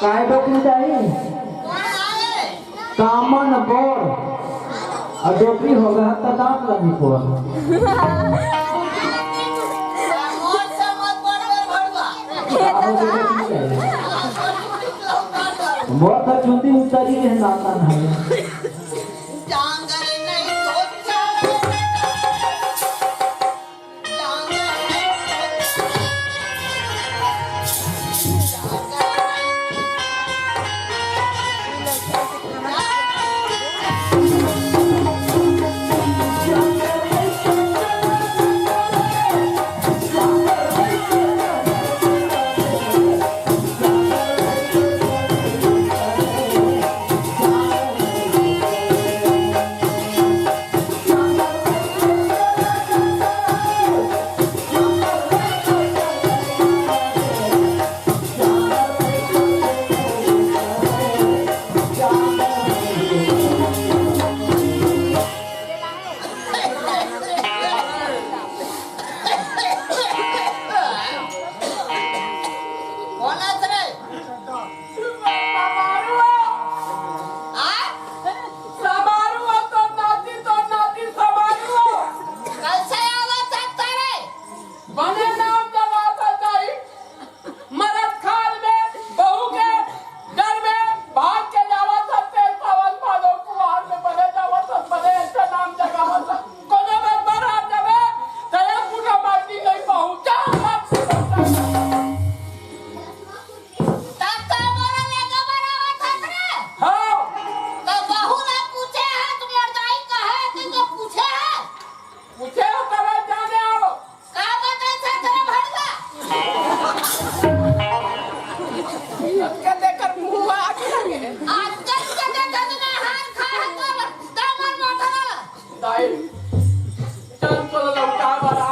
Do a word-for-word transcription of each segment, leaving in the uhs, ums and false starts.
काय डोकरी दाई? कामन बोर। अउ डोकरी होगे त दांत ल निपोर। मोर त चुंदी उतरी हे, नाता नहीं। बने नाम जगावत दाई, मरत काल में बहू के डर में भाग के जावत हस, तेल पावन भादो कुवार में बने जावत हस, बने ऐसे नाम जगावत हस। कोनो बर बरहा जबे, त एक मुठा माटी नहीं पहुंचा। तब तो मोला लेके बरावत हस रे। हाँ। तो बहू ला पूछे हस, मोर दाई कहे, ते तो पूछे हस। पूछे हस, तबे जाने हो। का बताई था तेरा भड़वा? आजकल देकर मुंह आग लगे। आजकल के देखत में हार खा है तो दामन मोटा। दाई, चल चलो लौटा वाला।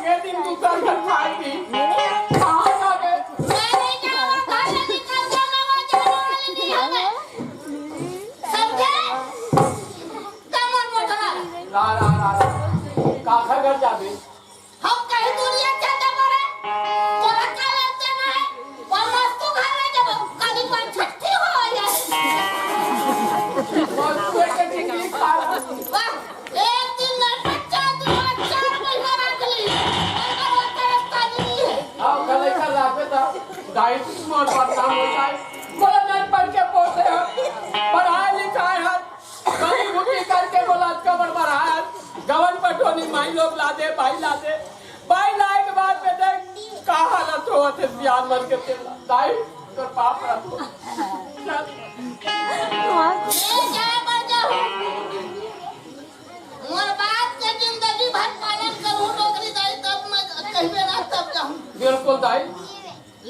के दिन दूसर घर खाई थी। कहाँ जावे? मैं नहीं जाऊँ, घर से निकल जाना, वो जाने वाली नहीं हमें। समझे? दामन मोटा। ला, ला, ला, ला। काखर घर जाबे? हम कहीं दुनिया चल जाबो रे। तोरा का लेते नहीं? और मस्तु घर ले जाबो। कभी पाँच छठी हो जाए। मस्तु एक टिकली खा। वाह, एक दिन नहीं, पचास दिन, चार महीना रख ली। और वो तेरे कानूनी है। आओ, गले का लापे था। दाई, मोर बदनाम हो जाए। बोला, नहीं पढ़ के पोते हैं। पढ़ाई लिखाई है। कहीं भूखी करके बोला, कबर बढ़ाया, गवन पटोनी माई लोग ला दे, भाई ला दे। भाई लाए के बाद में देख, का हालत होवत हे, सियान मन के तेल ला। दाई, तोर पाप रखो। ए, जाए बर जाहूँ। मोर बाप के जिंदगी भर पालन करूँ, डोकरी दाई, तब मैं कहबे ना, तब जाहूँ। बिल्कुल दाई।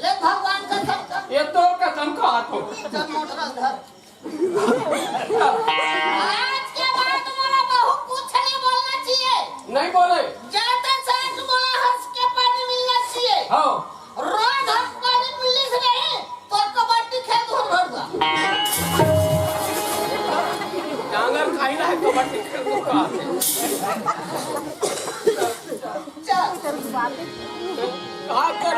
ले भगवान का सब कर। ये तो कसम खात हो। चल मोटरा धर। आज के बाद मोला बहू कुछ नहीं बोलना चाहिए। नहीं बोले। जाते सेठ मोला हंस के पानी मिलना चाहिए। हाँ। रोज हंस पानी मिलिस नहीं, तो कबड्डी खेल दूर भर जा। डांगर खाई ना है, कबड्डी खेल दूर का। चल। का कर?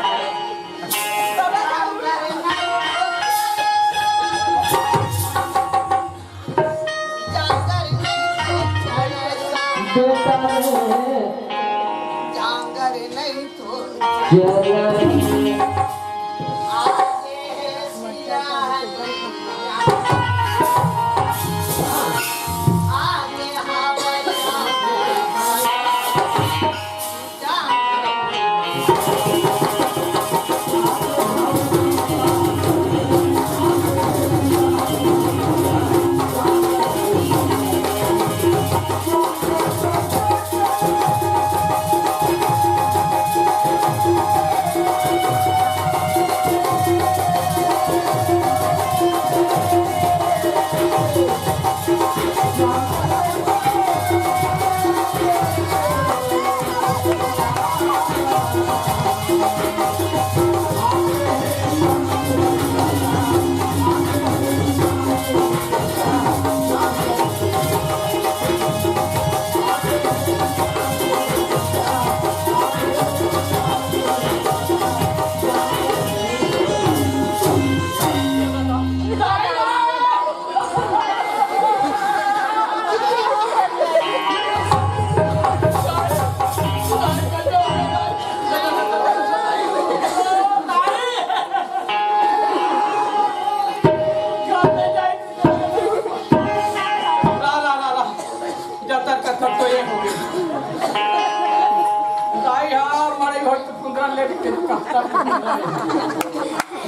अउ मड़ई होय त कुंदरा ले के कहता।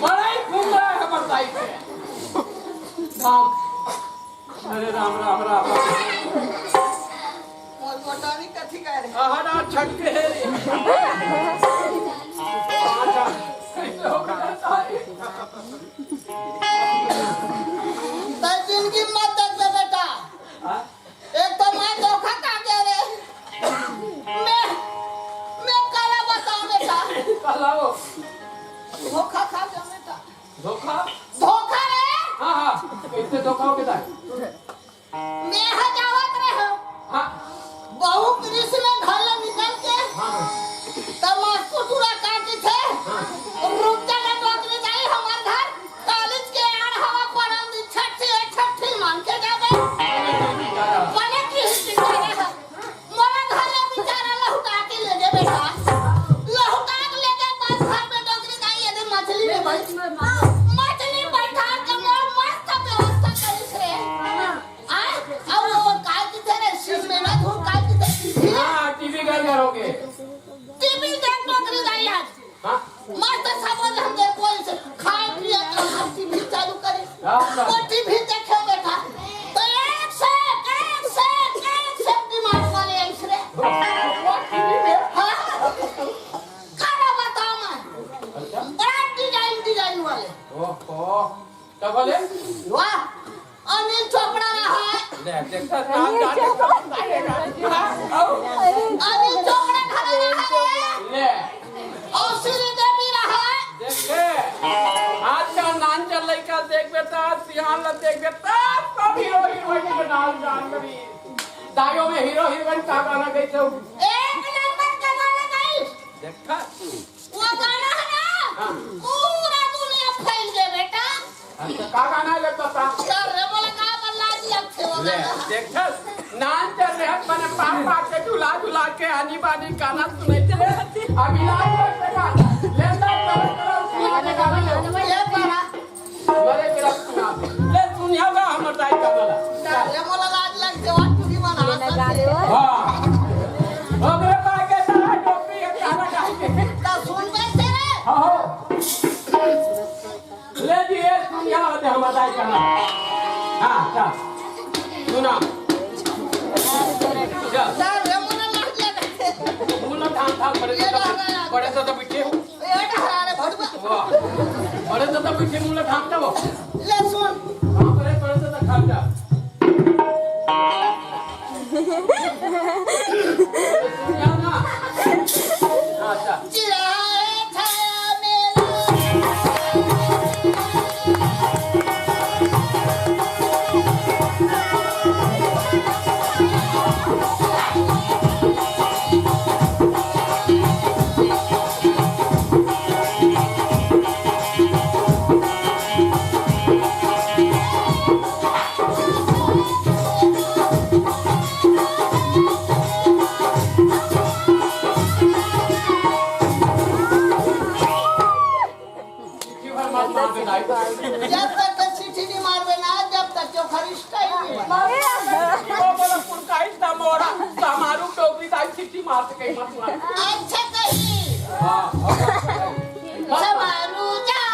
मड़ई कुंदरा हे बताई के। राम। अरे राम, राम, राम। मोर गोटानी कथी करे? आहा ना, छटके हे रे। अच्छा, कैसे हो गया सारे? तैं जिंदगी मत देखबे बेटा। हाँ? एक तो मैं धोखा खा गया रे। मैं, मैं काला बताओ बेटा। काला हो। धोखा खा गया बेटा। धोखा? धोखा रे। हाँ, हाँ। कैसे धोखा हो गया? मैं ह जावत रहे हो। हाँ। बहू कृषि में घर ले निकल के। हाँ, हाँ। तब मास्टर टूरा का की थे। हाँ। रुक जा ना डोकरी दाई, हमार घर कॉलेज के आड़ हवा परम दिन छठी है, छठी मान के जाबे। बने की हिस्ट्री करे है। मोला घर ले बेचारा लहुटा के ले गे बेटा। लहुटा के ले गे, बस घर में डोकरी दाई यदि मछली ले बैठ। मछली बैठा के मोर मस्त व्यवस्था करिस रे। आय, अउ वो काय किथे रे, सिनेमा धूम काय किथे? हाँ, टीवी घर घर हो गए। टीवी देख डोकरी दाई आज। हाँ। मस्त सब हम दे कोई से खाए पिए तो हम टीवी चालू करी। हाँ, हाँ। वो टीवी देखे बेटा। तो एक से एक, एक से एक, एक से एक डिमांड वाले आइस रे। वो टीवी में? हाँ। खाना बताओ मैं। अच्छा। बड़ा डिजाइन, डिजाइन वाले। ओहो। का बोले? वाह, अनिल चोपड़ा रहा है। ले, देखा, नाम जाने कौन जाएगा? हाँ, और? अनिल चोपड़ा खड़ा रहा है। ले। और श्रीदेवी रहा है। देखे, आजकल नान चल लइका देख बेटा, सियान ला देख बेटा, सब हीरो हीरोइन के नाम जान करी। दायो में हीरो हीरोइन का गाना गई तो? एक नंबर का गाना गाई। देखा? वो गाना है ना, हाँ। पूरा दुनिया फैल गया बेटा। अच्छा, का गाना है, बता। सर रे, मोला का बल्ला जी अच्छे वो ले, गाना। देखस, नान चल रहे हैं, मने पाप पाप के झुला झुला के आनी बानी गाना सुनाई दे। अब इलाज करते का, ले, ले, ले, ले, ले, गाना ले। ये गाना। बड़े मेरा सुना। ले, सुनिया बा, हमर दाई का बोला। सर रे, मोला लाज लग जावा, तू भी मना ये लगा सकते। लो। हाँ। ओकरे पाके सारा टोपी के काला काहे के? तो सुन बे तेरे। हाँ, हो। ले जी, ये सुन, यहाँ होते हम बताए करना। हाँ, चल। सुना। चल। सर, ये मुन्ना मार दिया करते। मुन्ना थाम, थाम, बड़े ये दादा, रहा है। बड़े दादा पीछे। ये डहरा रे भड़ुआ। वाह। बड़े दादा पीछे मुन्ना थाम, थाम। ले सुन। हाँ, बड़े, बड़े दादा थाम, थाम। चिट्ठी भर मत मार दे, दाई। जब तक के चिट्ठी नहीं मारबे ना, जब तक के ओखर स्टाइल नहीं बने। वो बोला, "पुरकाई ता मोरा, समारू टोकरी दाई चिट्ठी मार सके मत मार।" अच्छा कही। हाँ, हाँ। समारू जा।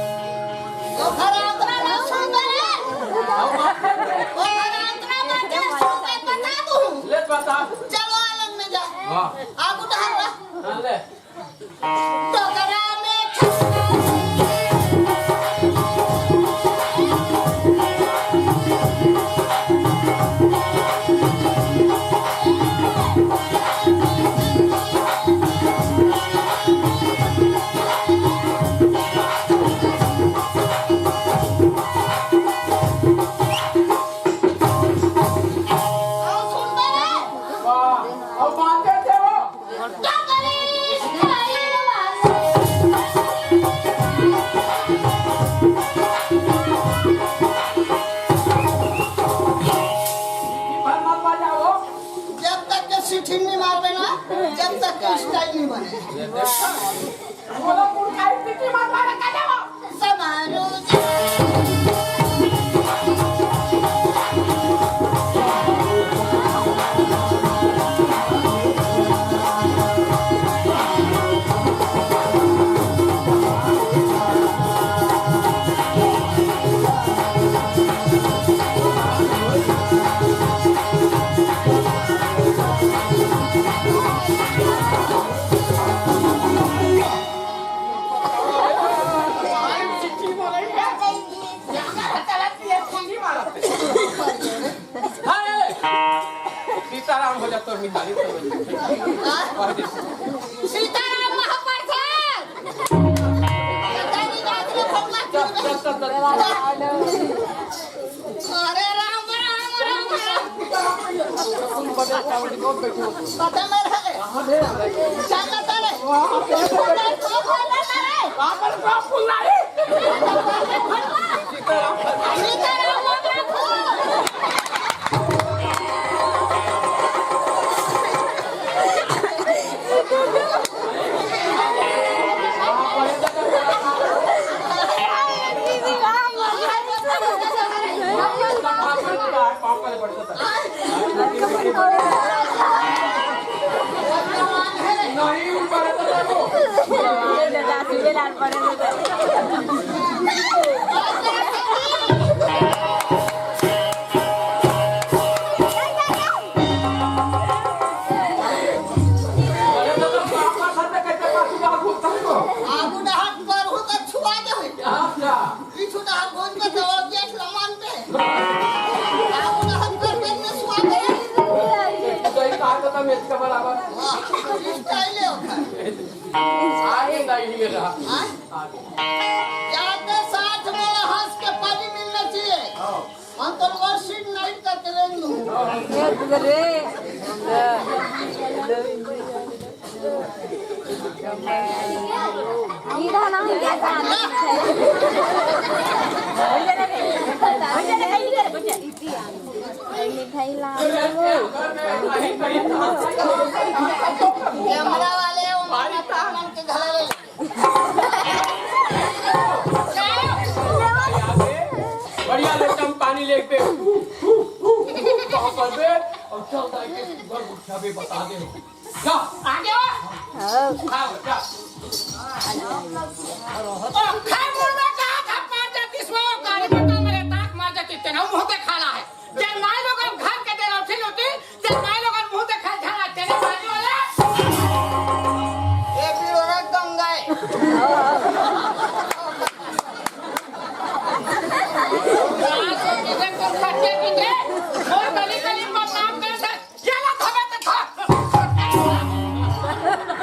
ओखर अंतरा ना सुन बे रे। ओखर अंतरा ना के सुन बे, बता दूँ। ले बता। चलो आलम में जा। हाँ। आगू डहर रह। हाँ, ले। टोकरा में वाह, अब बात करते हो। सीताराम महाप्रसाद। अरे राम, राम, राम, राम। पता नहीं है। क्या करता रे? सीताराम। आगू डहर करहू त छुआ देहू। पीछू डहर घूम के दौड़ के लमन पे। आगू डहर कर के ने छुआ देहू। सही कहा तो तुम इसका बराबर। वाह, style है ओकर। आगे नहीं मिल रहा। हाँ? आगे। जाते साथ में हंस के पानी मिलना चाहिए। हाँ। हम तो वो सीट नहीं तक लेंगे। ये रे। ये तो ना हम क्या जाने। मिठाई ला। कैमरा वाले वो मामा के घर ले। बढ़िया ले, तुम पानी ले पे। कहाँ पर बे? और चल दाई के घर उठा बे, बता दे। जा। आगे हो। हाँ। हाँ, जा। ओ, खैर, मुंह में कहा था, पाँच या तीस में वो गाड़ी में तो मेरे ताक मार देती, तेरा मुंह पे खाला है। जब माई लोगन घर के दे लौटी लौटी, जब माई लोगन मुंह देखा झाड़ा, तेरे बाजू वाला। ये भी औरत गंगा है। इधर तो सच्चे भी थे, वो गली गली में काम करता, ये ना धोवे तो धो।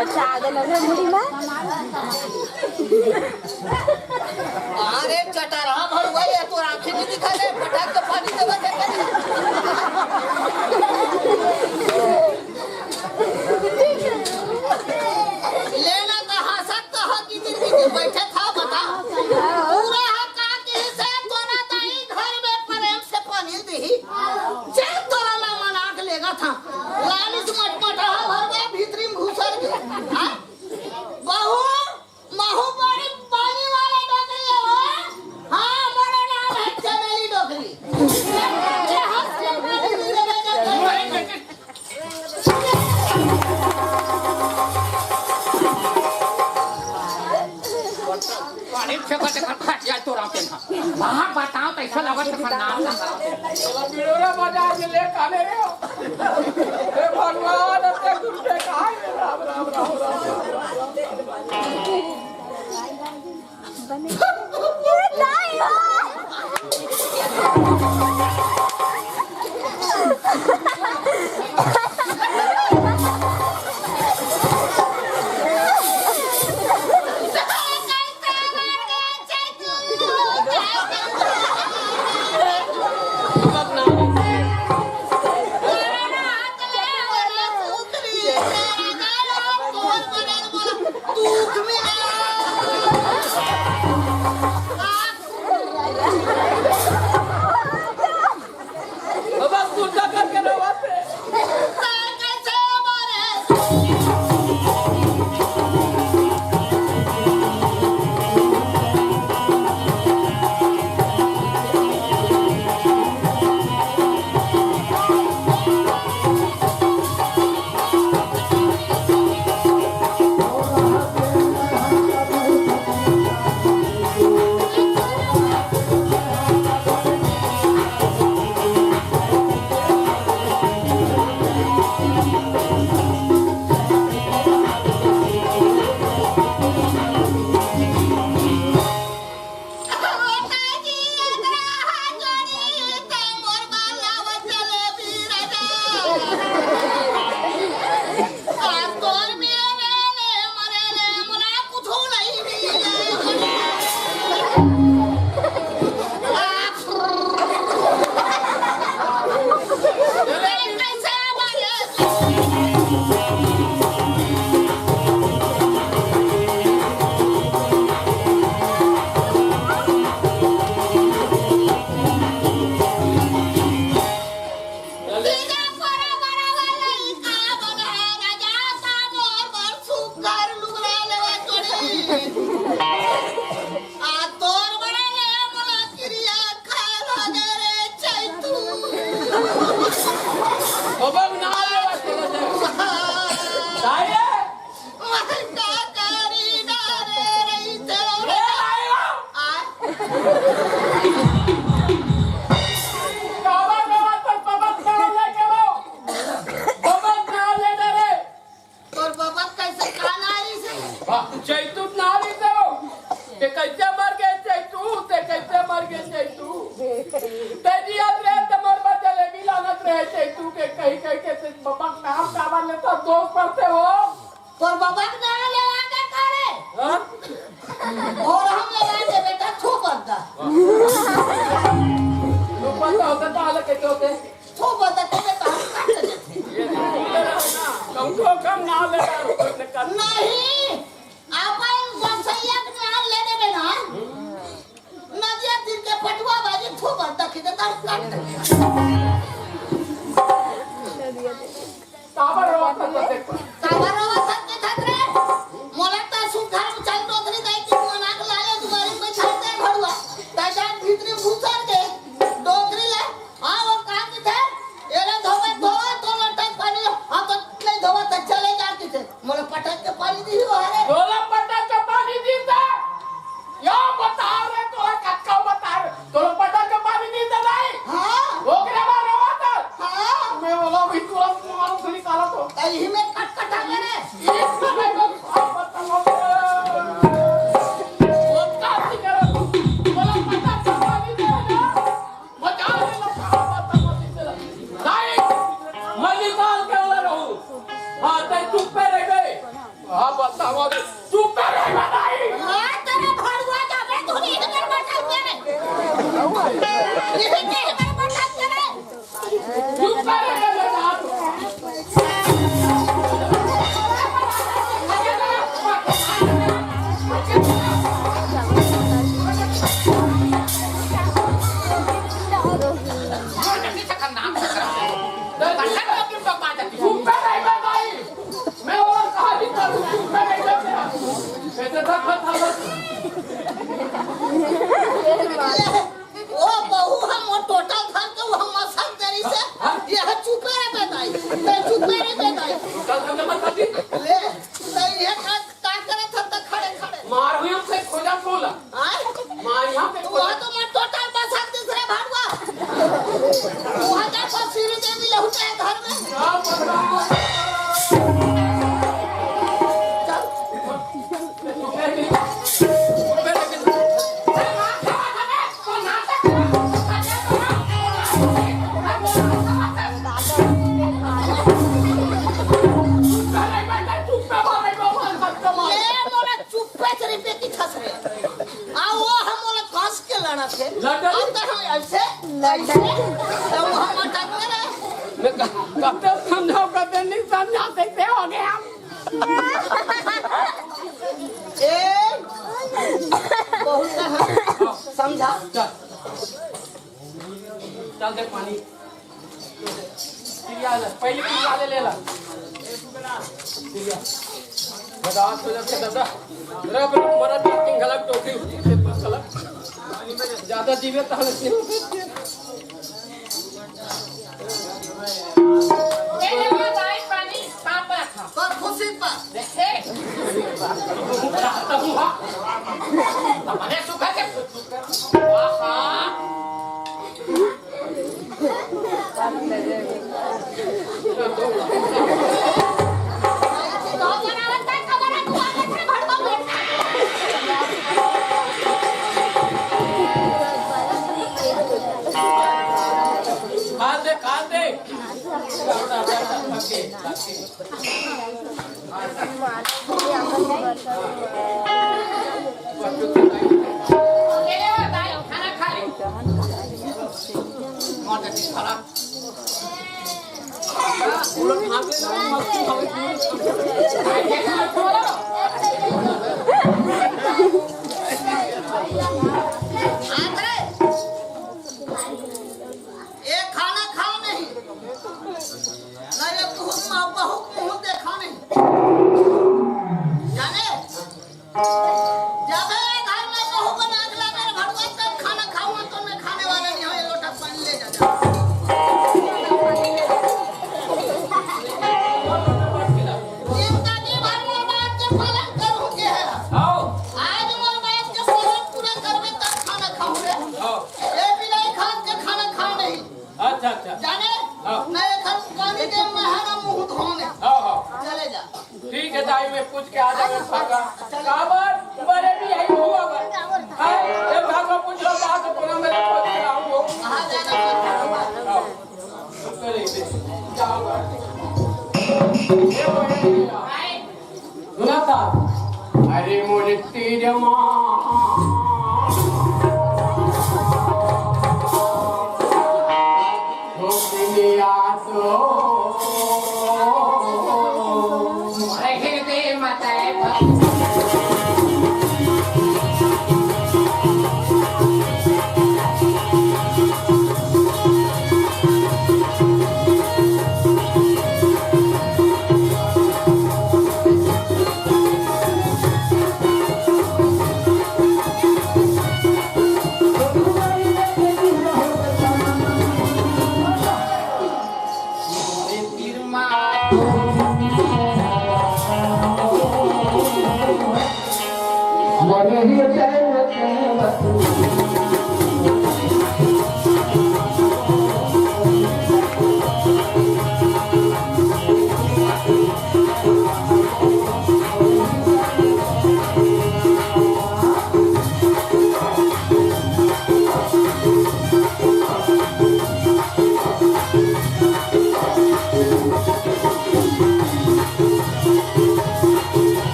अच्छा, आगे लगे मुड़ी में। अरे चटरहा भरुआ, ये तो आँखें नहीं दिखा दे, फटाक तो पानी देवा दे। लेना तो हंसत तो हो कि दिल की बैठे था, बता। पूरा हका की से तोरा दाई घर में प्रेम से पानी दी। जे तोरा ला मना के लेगा था। लालिच मटमटहा भरुआ भीतरी में घुसर गया। हाँ? बहू, महू बड़ी पानी वाला डोकरी है वो। हाँ, मेरा नाम है चमेली डोकरी। ये हंस के पानी पी लेने का। पानी फेंको, देखा, फट जाए तो रात में। वहाँ बताओ तो ऐसा लगा तो नाम ना। बिड़ोरा बाजार में ले काले रे। हे भगवान, अब तक तुम पे कहा है? राम, राम, राम, राम। बाबा के नाम लेवा के करे। हाँ? और हम लेवा के बेटा थू बद्दा। थू बद्दा होता तो अलग कैसे होते? थू बद्दा के बेटा हम काट देते। ये नहीं, कम से कम नाम लेवा के नहीं। अपन गोसैया के नाम ले लेबे ना। नदिया तीर के पटुआ बाजी थू बद्दा की तो तब काट दे। काबर रोवत हस देख। काबर रोवत हस के थक रे? मोला त सुघर में चल डोकरी दई के मोना के लाले दुआरी में बैठा दे भड़ुआ। त जात भीतरी घुसर के डोकरी ले। हाँ, वो काम के थे। एरे धोवे धोवे तो लटक पानी, हम तो नहीं धोवे त चले जा के थे। मोला पटक के पानी दी हो रे। तोला पटक के पानी दी त? या बता रे, तोला कतका बता रे। तोला पटक के पानी दी त नहीं? हाँ। ओकरे बाद रोवा त? हाँ। मैं बोला भी तुरंत मारो से निकाला तो। त यही में कटकटा के रे। ये तो नहीं बस आप बताओ। वो का सी करो? तोला पटक के पानी दी ना? मजा ले लो, कहाँ बात करती चला? नहीं, मैं निकाल के वाला रहूं। हाँ, तै चुप्पे रह गए। हाँ, बात हमारे चुप्पे रह गए, नहीं। हाँ, तेरे भड़ुआ जाबे, तू नहीं कर बता तेरे। नहीं कर बता तेरे। चुप्पे रह गए, आप। ओ बहू, हम वो टोटल धर के वो हम मसक देरी से, हाँ? ये चुपे रहे बेदाई, ते चुपे रहे बेदाई। ले, ते ये का, का करत हन त खड़े खड़े। मार हुई हमसे खोजा खोला। आय? मार यहाँ पे तू खोजा। वहाँ तो मैं टोटल मसक दिस रे भड़ुआ। तू वहाँ जा तो सीढ़ी दे भी लहुटे घर में। क्या पता? चल। ए, मोला चुप्पे से रिपे की खस रे। आ, वो हम मोला कस के लड़ा थे। लड़ा? अब तो हम ऐसे, ऐसे, तो हम अटक में रहे। मैं क-, कब तक समझाओ, कब तक नहीं समझाओ, कैसे हो गए हम? ए, बहुत कहा। समझा? चल। चल दे पानी। पिया ले, पहले पिया ले, ले ला। पिया। बर्दाश्त हो जाते दादा। रे, अब मरा दो तीन गलत टोपी उठी थे, बस गलत। ज्यादा जीवे तो हालत नहीं होती। ये ले लो, दाई पानी, पापा था। पर खुशी पर। देखे? अपने सुखा के आहा। खाते, खाते। ये खाना खाओ नहीं, ना ये बहुत माँ बहू को मुंह देखा नहीं। जाने? जब ये घर में बहू को नाक लगे, भड़ुआ तब खाना खाऊंगा, तो मैं खाने वाला नहीं हूँ, ये लोटा पानी ले जा, जा। जिंदगी भर मोर बात के पालन करूँ के है। आओ। आज मोर बात के पालन पूरा करबे, तब खाना खाऊंगे। आओ। ये बिलाई खान के खाना खा नहीं। अच्छा, अच्छा। जाने? हाँ। ना एक हाथ पानी दे, मैं है ना मुंह धोने। हाँ, हाँ। चले जा। ठीक है दाई, मैं पूछ के आ जावे भागा। चल। काबर? बड़े भी है, हुआ बर। हाँ, ये भागा पूछ लो, जा तो पूरा मेरे खोज के लाऊं वो। कहाँ जाना? हाँ। चले, जाओ। ये बड़े भी है। मोर तीर मा ठोक दिया तो मोर हृदय मत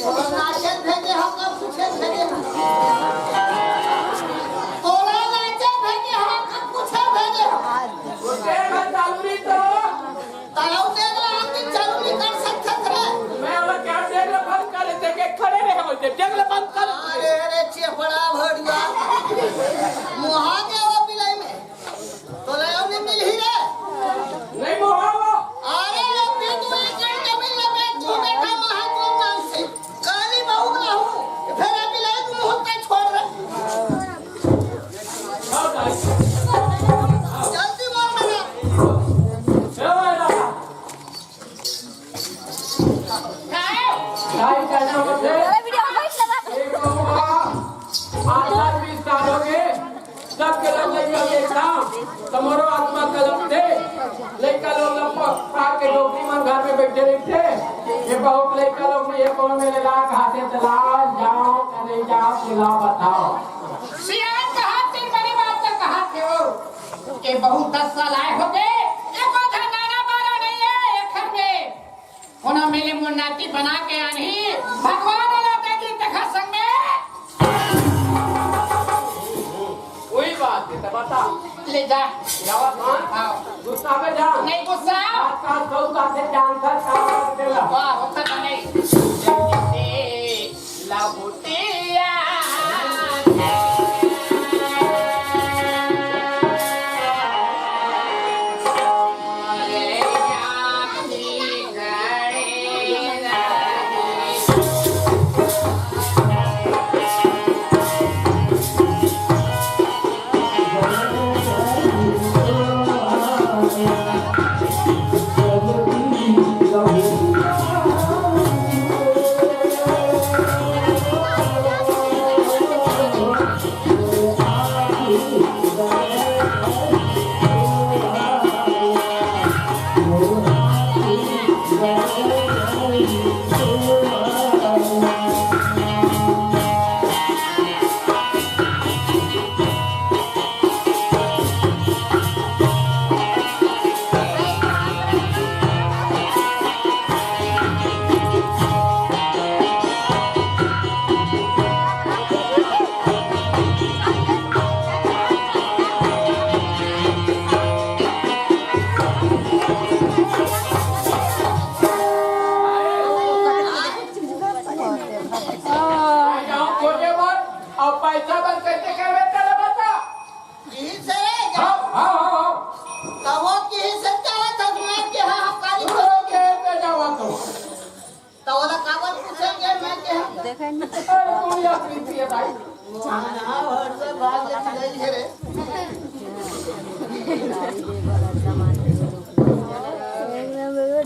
तोला नाचे भेजे हो, कब पूछे भेजे हो? तोला नाचे भेजे हो, कब पूछे भेजे हो? वो देख चालू नहीं तो। ताऊ देख ला, आदमी चालू नहीं कर सकते थे। मैं वो क्या देख ला बंद कर देते, के खड़े रहे बोलते, देख ला बंद कर। अरे, अरे, चेपड़ा भड़ुआ। मुहा के वो बिलाई में। तोला अउ नइ मिलही रे। नइ मोहा वो। अरे रे, फिर तू एक घंटा मिल ले बे, तू बैठा महा कौन नाम से? काली बहू ना हूँ, फिर अभी लाइक मुहूर्त का छोड़ रे। हाँ, भाई। जल्दी बोल मेरा। ए भाई, काय करना होथे? अरे, वीडियो में बैठ लगा। एक तो हुआ, आठ साल, बीस साल हो गए, सब के लग लग के देखता, तुम्हारो आत्मा कलप थे, लइका लोग लंबा खा के डोकरी मन घर में बैठे रहिथे, ये बहुत लइका लोग में ये कोनो मेरे ला खाते चला जाओ, नहीं जाओ, चला बताओ। सियान कहा थे, बड़ी बात तो कहा थे वो, के बहुत दस साल आए हो गए, एको झन नाना बारा नहीं है, एक घर में। कोनो मेले मुन्नाती बना के आनही, भगवान वाला दे दी तखा संग में। वही बात है, तो बता। ले जा। जावा कहाँ? हाँ। गुस्सा में जा। नहीं गुस्सा। आज का सौ का से जान था, काम कर देला। वाह, होता तो नहीं। जल्दी से लहुटिया। अउ पैसा बंद कैसे करबे, तेला बता। यही से हाँ, हाँ, हाँ, हाँ। तब वो यही से क्या है, तो मैं क्या है, हम काली वो करोगे। के पे जावा तो। तो वो कागज पूछेंगे, मैं क्या है? देखे नहीं। अरे, कौन यात्री थी ये भाई? हाँ, हाँ, और से भाग ले चली है रे।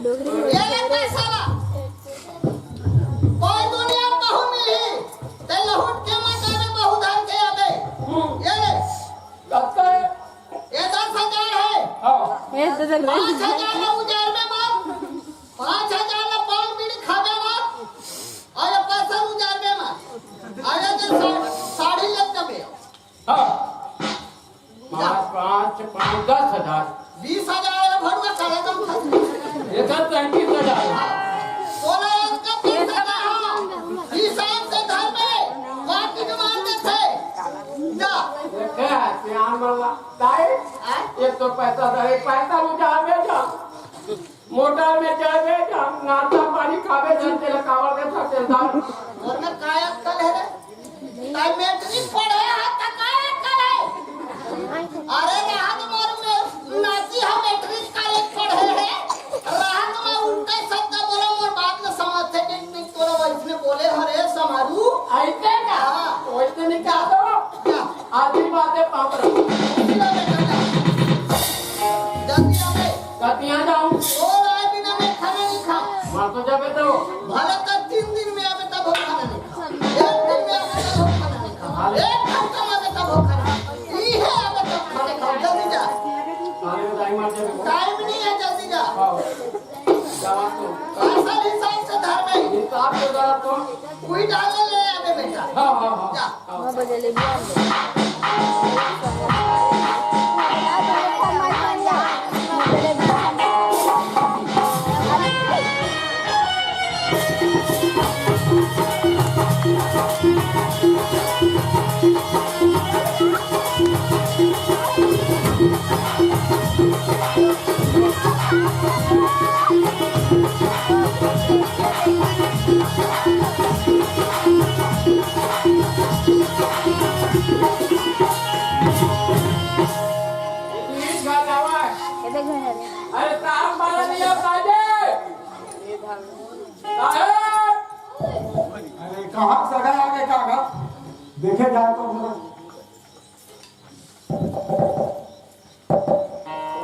डोगरी ये ले पैसा ला। कोई दुनिया में बहू मिली, ते लहुट के मत आवे, बहू धर के आवे। हम्म। ये ले। कतका है? ये दस हजार है। हाँ। ये तो जरूर पाँच हजार ला उजारबे मत। पाँच हजार ला पान बीड़ी खाबे मत। अउ ये पैसा उजारबे मत। अउ ये जो सा-, साड़ी ले हाँ। पाँच, पाँच, पाँच, दस हजार। बीस हजार है भरुआ, साला कम खर्च। एकर तैंतीस हजार। बोला, इसका पैसा ना हो। हिसाब से घर में बाकी जमा देते। जा। देखे, सियान वाला। ताई, आय? एक तो पैसा रहे, पैसा उठावे जा। मोटर में जाबे, नाश्ता पानी खाबे, जन तेल कावर के साथ तेलदार। और मैं काय अक्कल है रे? ताई मैट्रिक पढ़े है, त काय अक्कल है? अरे, राहत मोर में नाती हम मैट्रिक कॉलेज पढ़े है। राहत में उल्टा शब्द बोला, मोर बात न समझ थे, नहीं, नहीं, तोरा वैसने बोले, हरे समारू। ऐसे का? हाँ। वैसे नहीं कहा तो? क्या? आधी बातें पाप रखो। उसी बात है, जा। जल्दी आ बे। कतिया जाऊं? ओ राय बिना मैं खाना नहीं खाऊं। मार तो जाबे तो। भले तो तीन दिन में आबे तब हम खाना नहीं खाऊं। एक दिन में आबे तब हम खाना नहीं खाऊं। एक घंटा में आबे तब हम खाना खाऊं। ई है आबे तब खाना खाऊं। जल्दी जा। अरे दाई मार जाबे। टाइम नहीं है, जल्दी जा। हाँ। जा मार तो। असल हिसाब से धर बे। हिसाब से धर तो। कोई डाल ले आबे बेटा। हाँ, हाँ, हाँ। जा। नौ बजे ले बिहान ले। अरे, काम वाला नहीं आता है। साहेब! अरे, कहाँ सगा आगे का घर? देखे जाए तो बोला।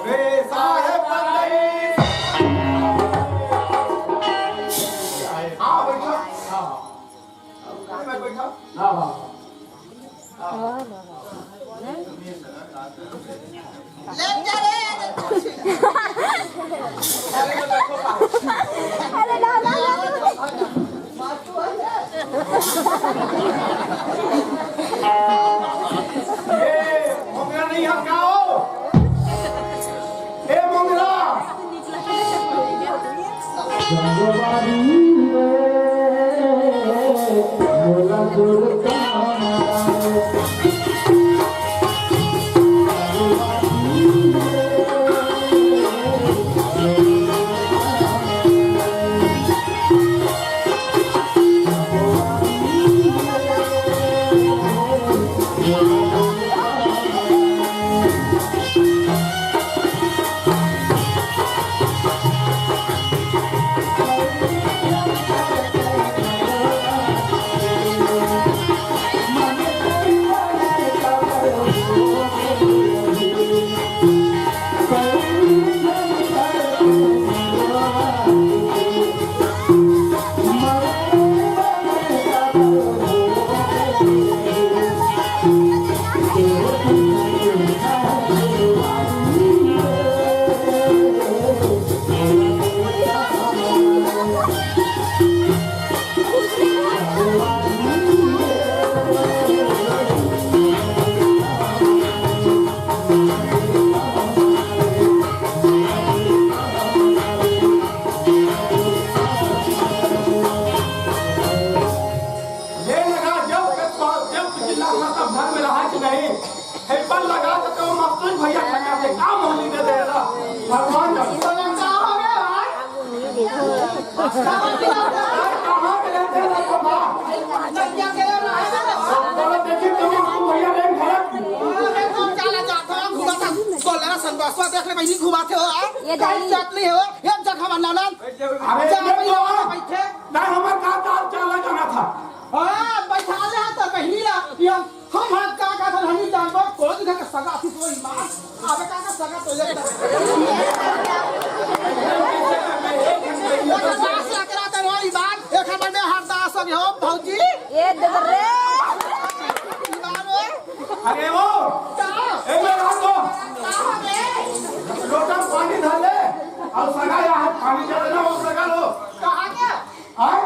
अरे, साहेब, बंदई। हाँ, बैठो। हाँ, हाँ। अरे, मैं बैठा। हाँ, हाँ। ले जा रे। अरे, ना, ना, ना। ए, मोंगरा नहीं है, क्या हो? ए, मोंगरा। ये लगा, जब तक, जब तक चिल्ला था, तब घर में रहा कि नहीं? हेल्पर लगा तो, तो मस्तूरी भैया खड़ा थे, काम होने दे दे रहा। भगवान का। कहाँ के रहते हैं, तो माँ? चलो, देखिए, तो मस्तूरी भैया नहीं खड़ा। अरे, तुम चला जाता हो, घुमाता। बोल रहा, संतोषवा देख ले, बहिनी, घुमाते हो, आ? ये कहीं दाई। चटनी हो, ये जगह बना ना। अरे, जा, ये भाई, तो आ। बैठे। ना, हमारे कहा था, चाला जाना था। हाँ, बैठा ले, तो बहिनी ला, ये हम हाथ का, का था, हमी जान पर, कौन घर का सगा थी, तो ईमान। अबे का, का सगा तो ये था। ये का सास लग रहा था, वो ईमान। एक हमर में हरदास हो गयो, भौजी। ये देख रे। ईमान हो। अरे वो। का? ए, मैं बात को। का हो रे? लोटा पानी धर ले। और सगा यहाँ पानी दे देना, वो सगा लो। कहाँ गया? हाँ?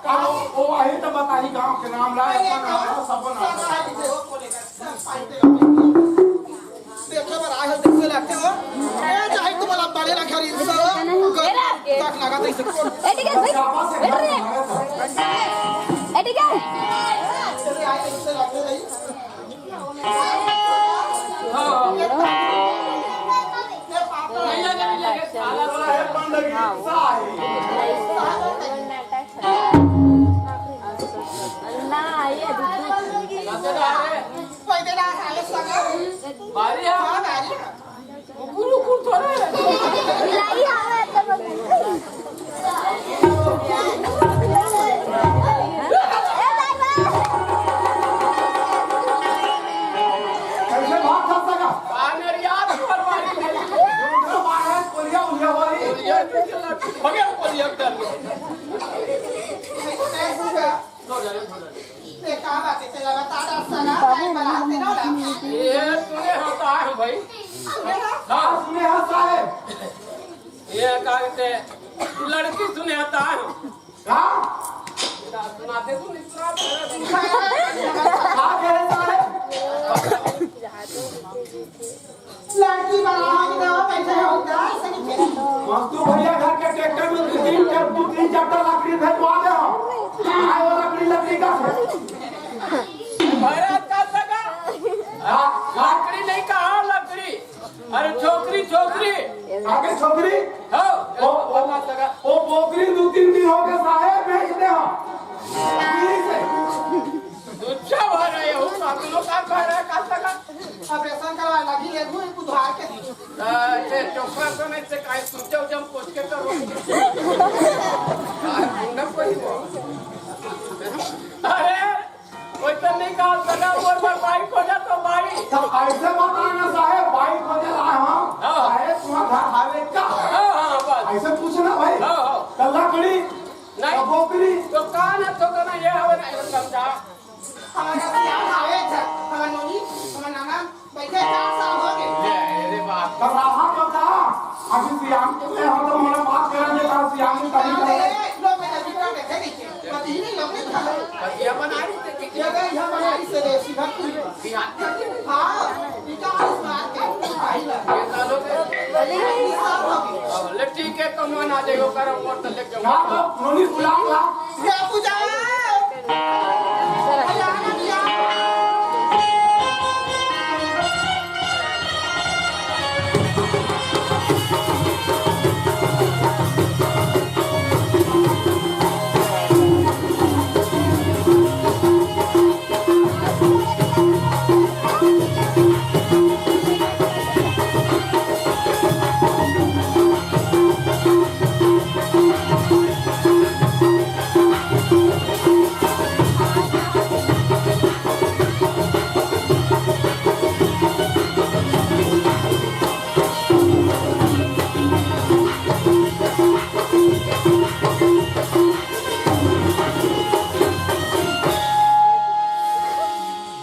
का वो, वो वही तो बताई गांव के नाम ला, अरे, अपना नाम ला, सब नाम ला। सगा है, वो बोलेगा, सब पानी दे। ए, चाहे तुम्हाला बडे ना खरी, सर, ए, रे. तक लागत है, इसे कोण? ए, ठीक है, भाई. बैठ रे. ए, ठीक है. कैसे भाग सकता का? आ, मेरी याद पर मारी मेरी। बाहर कोलिया उलिया वाली। कोलिया निकला। हो गया कोलिया डर। देखा बात है, तेरा बता दस साल आ, भाई, बना, तेरा वाला। ये तूने हंसा है भाई। हाँ, सुने हंसा है। ये कहते लड़की सुने हंसा है। हाँ? सुनाते सुन इतना। हाँ, कह रहे सारे। लड़की बनाओ ना, कैसे होता है, सही खेल। मस्तू भैया घर के ट्रैक्टर में दो तीन, दो तीन चट्टा लकड़ी भेजवा दे हो। आए वो लकड़ी, लकड़ी का से? महाराज का सगा। हाँ, हाँ। लकड़ी नहीं कहा, लकड़ी। अरे छोकरी, छोकरी। आगे छोकरी? हाँ, ओ, ओ, का सगा। ओ, बोकरी दो तीन दिन हो गए साहेब, बेच दे हो। दूजा भर रहे हो, सात लोग का भर रहा है, का सगा? ऑपरेशन करवा लगी, ये भी बुधवार के दिन। अरे, चोपड़ा तो नहीं से काहे, सूजा उजा हम पोछ के करो। आ, ढूंढा कोई वो। अरे, कोई तो नहीं कहा, सगा, वो पर बाइक हो जा तो बाइक। तो ऐसे बताना साहेब, बाइक हो जा रहा हम। हाँ। साहेब, तुम्हारा घर हावे का? हाँ, हाँ, बस। ऐसे पूछना भाई। हाँ, हाँ। कल्ला कड़ी? नहीं। तो बोकरी? तो कान है, तो कहना, ये हवे नहीं, समझा। हमारा सियान आवे थे, हमार नोनी, हमार नाना, बैठे चार साल हो गए। ये, ये रे बात। तो रहा तो था, अभी सियान के ले हो तो हमारा बात करा दे, तार सियान में कभी अरे, करो। लोग में तो बिल्कुल बैठे नहीं थे, पति ही नहीं लोग नहीं था। पतिया बना रही थी कि ये गए, यहाँ बना रही से रे, सीधा पूरी। सियान के लिए? हाँ, इनका आवाज मार के, भाई लगा। ये सालों के। अरे, ये साल हो गए। अब ले ठीक है, तो मन आ जाएगा, करो मोर तो लेके। क्या तो, नोनी बुला, बुला। ये पूजा।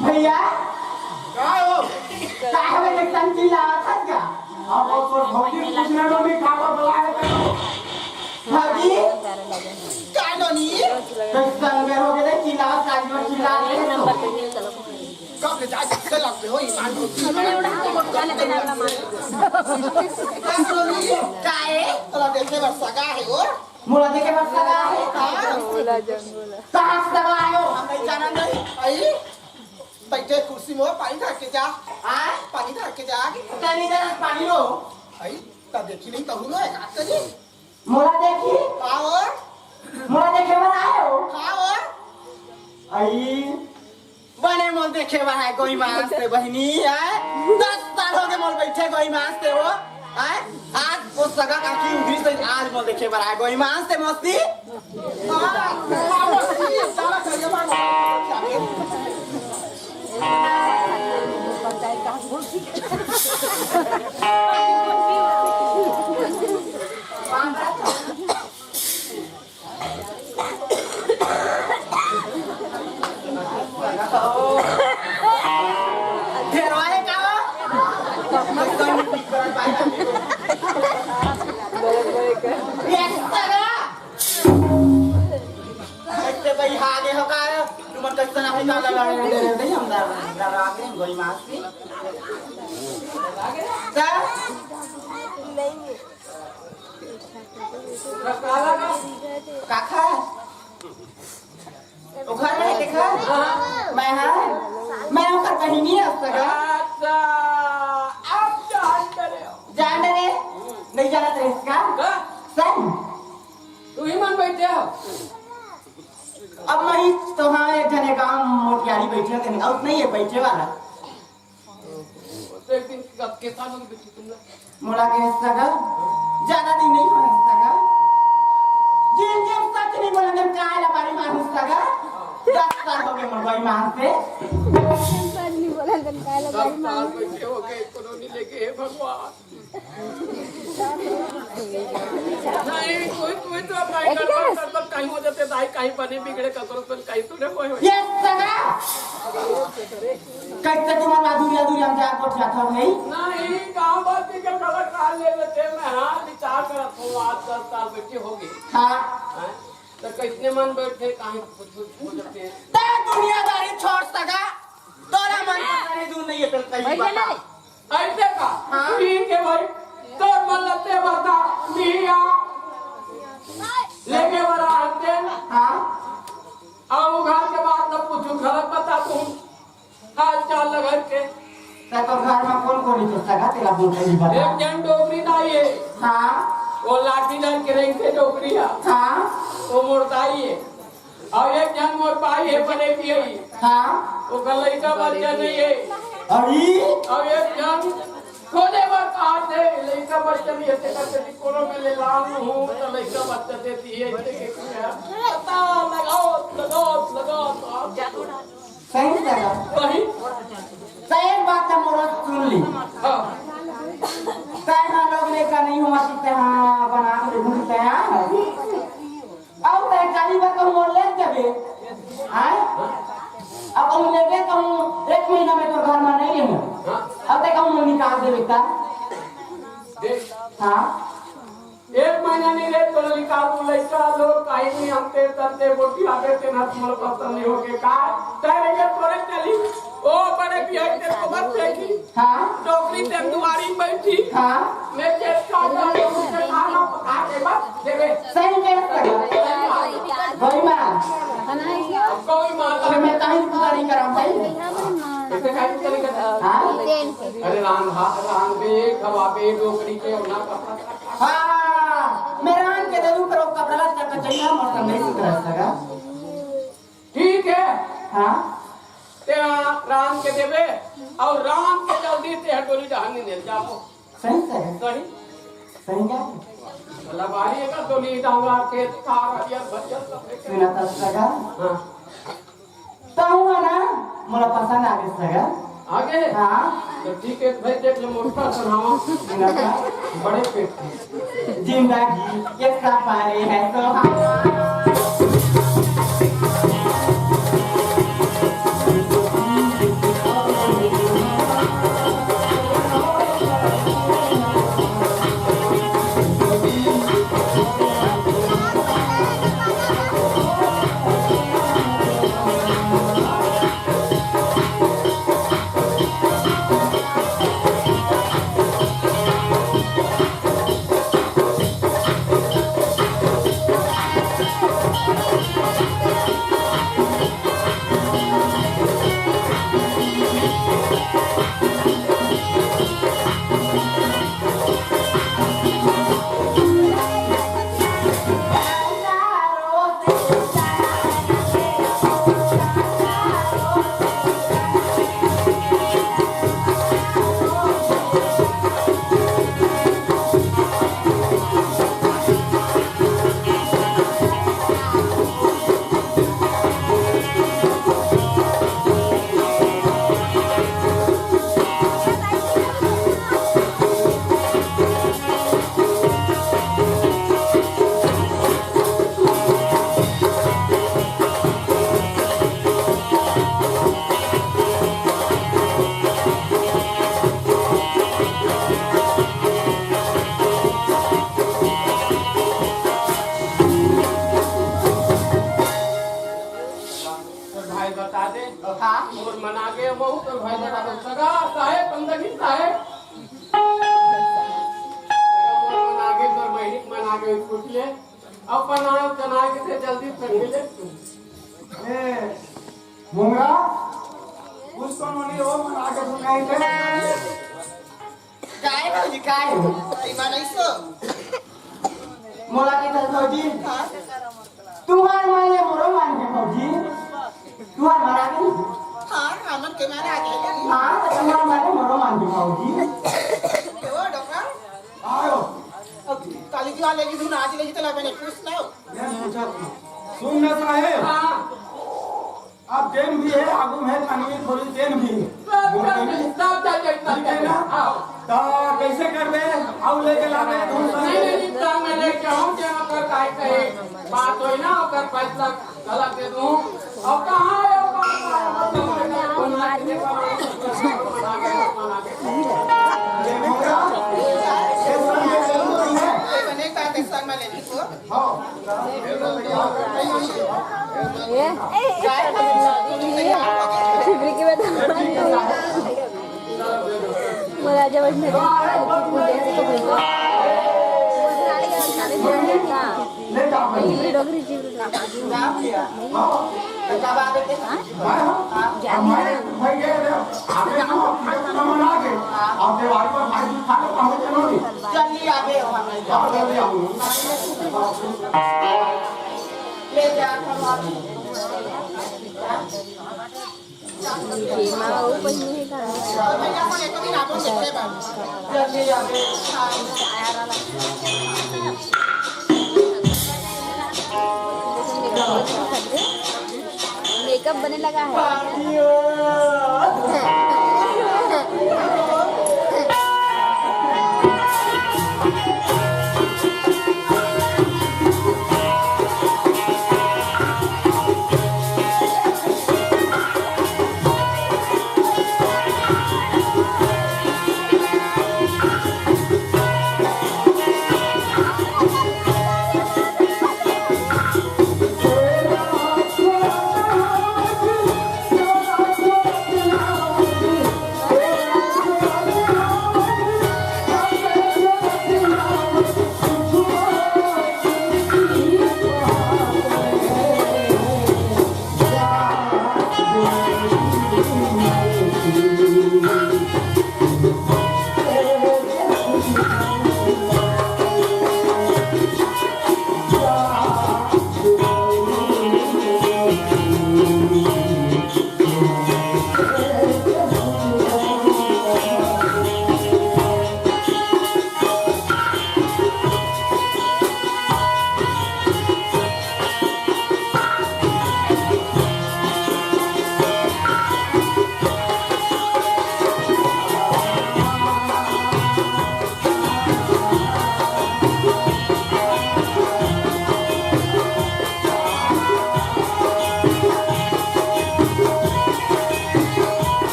भैया, का हो? का हवे, एकदम चिल्लावत हस का? अब वो तोर भौजी पूछने में भी का बतला है तेरे को? भौजी? का नोनी? कैसन बेर हो गए, चिल्लावत, आज में चिल्ला रहे हैं तो। कब ले जाए, से लग ले हो, ईमान हो। का नोनी? काहे? तोला देखे बर सगा है वो। मोला देखे बर सगा है? हाँ। बोला जान, बोला। कहाँ से सगा आयो? हम नहीं जानन नहीं। आई, बैठे कुर्सी में, पानी धर के जा। आय? पानी धर के जा। तनी देर पानी लो। आई, त देखी नहीं, तहु लो, एक हाथ करी। मोला देखी? का हो? मोला देखे बर आयो? का हो? आई, बने मोल देखे बर आय गोई मांस ते बहिनी, आय? दस साल हो गए मोल बैठे गोई मांस ते वो, आय? आज वो सगा काकी उधरी से आज मोल देखे बर आय गोई मांस ते मस्ती। हाँ, हाँ, मस्ती, साला करिया मार। ढेरवा है का? Yes, सगा। कैसे भाई आगे हो का? तुमन कैसे ना होता लगा रहे, नहीं हम डरा, डरा के गोई मासी। का? काला का? काखा? ओखर में देखा? हाँ। मैं, हाँ? मैं ओखर बहिनी हंव सगा। अच्छा, अब जान डरे हो। जान डरे? नहीं जानत रहे इसका? का? सही। तू ही मन बैठे हो। अब मैं ही तो, हाँ, एक जने गांव मोटियारी बैठे थे, और नहीं है बैठे वाला। तो एक दिन के साथ होगी बेटी तुम लोग? मोला के सगा, ज्यादा दिन नहीं होय सगा। जिन जिन सच नहीं बोला, मैं काय ला बारी मारू सगा। दस साल हो गए मोर बारी मार से। सच नहीं बोला, मैं काय ला बारी मारू। दस साल बैठे हो गए, कोनो नहीं लेके, हे भगवान। नहीं, कोई, कोई तो अपना एक ही गड़बड़, गैस। गड़बड़ कहीं हो जाते, दाई कहीं बने बिगड़े, ककरो तो कहीं तो नहीं होए, होए। ये सगा! कैसे तुम्हारा अधूरी, अधूरी हम जा गोठिया था, नहीं? नहीं, गाँव बात की क्या गलत काल ले लेते, मैं हाँ विचार करत हूँ, आज दस साल बैठी होगी। हाँ। हाँ? तो कितने मन बैठे, कहीं कुछ, कुछ हो जाते हैं। ते दुनियादारी छोड़ सगा, तोरा मन का नहीं दूर नहीं है, तो कहीं वही बता। नहीं। ऐसे का? हाँ। ठीक है भाई, तो बोलते बता, मियाँ। लेके बड़ा हंसते हैं। हाँ। अब वो घर के बात न पूछू, गलत बता तू। हाल चाल लगा के। तो तोर घर में कौन कौन है तो सगा तेरा बोल रही बता। एक जन डोकरी दाई है। हाँ। वो लाठी डर के रही थे डोकरी है। हाँ। वो मोर दाई है। और एक जन मोर भाई है, बड़े भी है। हाँ। ओकर लइका बच्चा नहीं है। अरे? और एक जन खोले बर कहा थे, लइका बच्चा नहीं है, तेरा कभी कोनो में ले लाऊं हूँ, तो लइका बच्चा देती है, इसे के कुछ है। पता लगाओ, लगाओ, लगाओ, तो आप सही सगा। वही। तो एक बात हम और सुन ली। हाँ। तय हाँ लोग लेकर नहीं हुआ कि तय हाँ बना के ढूंढते हैं। अब तय गाड़ी में कहूँ मोर ले देबे। आय? अब कहूँ लेबे कहूँ एक महीना में तो घर में नहीं रहे। अब तय कहूँ मोर निकाल देबे का? देख। हाँ। एक महीना नहीं रहे तो निकाल तू लइका लोग कहीं नहीं हमते तंते बोटी आते ते ना तुम्हारे पसंद नहीं होके का? तय रहे तोरे चली। ओ बड़े बिहाई तेरे को मत देखी। हाँ। डोकरी ते दुआरी में बैठी। हाँ। मैं जेठ का डाल के उसे खाना पका के बस देवे। सही कह रहे हो। भाई माँ। अब कोई माता अरे मैं कहीं पुजारी करा भाई। ऐसे कहीं पुजारी करा। हाँ। अरे रांधा, रांधे, खवाबे, डोकरी के और ना पता। हाँ। मैं रांध के दे दूँ, पर वो कपड़ा तक चाहिए, मौसम नहीं सुधर सका। ठीक है। हाँ। ते रांध के देबे, और रांध के जल्दी ते डोली डहान ले जाबो। सही से। सही। सही क्या? भला बारी का डोली डांगा के थार हरियर भरियर सब लेके। सुना था सगा? हाँ। ताऊ है ना, मोला पसंद आ गए सगा। आगे? हाँ। तो ठीक है भाई, देख ले मोटा सुनावा। सुना था? बड़े पेट की। जिंदगी एक सफारी है तो हाँ। पूछ ले, अपन आए तना के से जल्दी से मिले। ए, मुंगरा, कुछ तो नोनी हो, मन आके सुनाई दे। काय भौजी, काय हो? ई माने इसो? मोला के चल भौजी। हाँ। तुम्हार माने मोरो मान के भौजी। तुम्हार माने आगे। हाँ, हमन के माने आगे। हाँ, तो तुम्हार माने मोरो मान के भौजी। ओ, डॉक्टर। आयो। अब काली जी वाले की धुन आज लेगी तो ना बने, पूछ लो। मैं पूछा था। सुन ना साहेब। हाँ। अब जेन भी हे, आगू में हे, तनवीर खोली जेन भी हे। सब, सब, सब, सब, सब, ठीक हे ना? हाँ। त कइसे करबे? अउ लेके लाबे, धुन नहीं, नहीं, नहीं, त मैं लेके आऊँ, जे ओकर काहे कहे, बात होई ना, ओकर फैसला गलत दे दूँ। अब कहाँ हे, अब कहाँ हे? ये मोटा, ये संग में चलू नहीं है। बने का, संग में लेने को। ए, छिपरी के बता। बोला जब मैं छिपरी डोगरी, छिपरी डोगरी। जल्दी आवे हो हमारे। ले जा, हम अभी। जेमा अउ पहिने हे का? जल्दी आवे। मेकअप बने लगा है।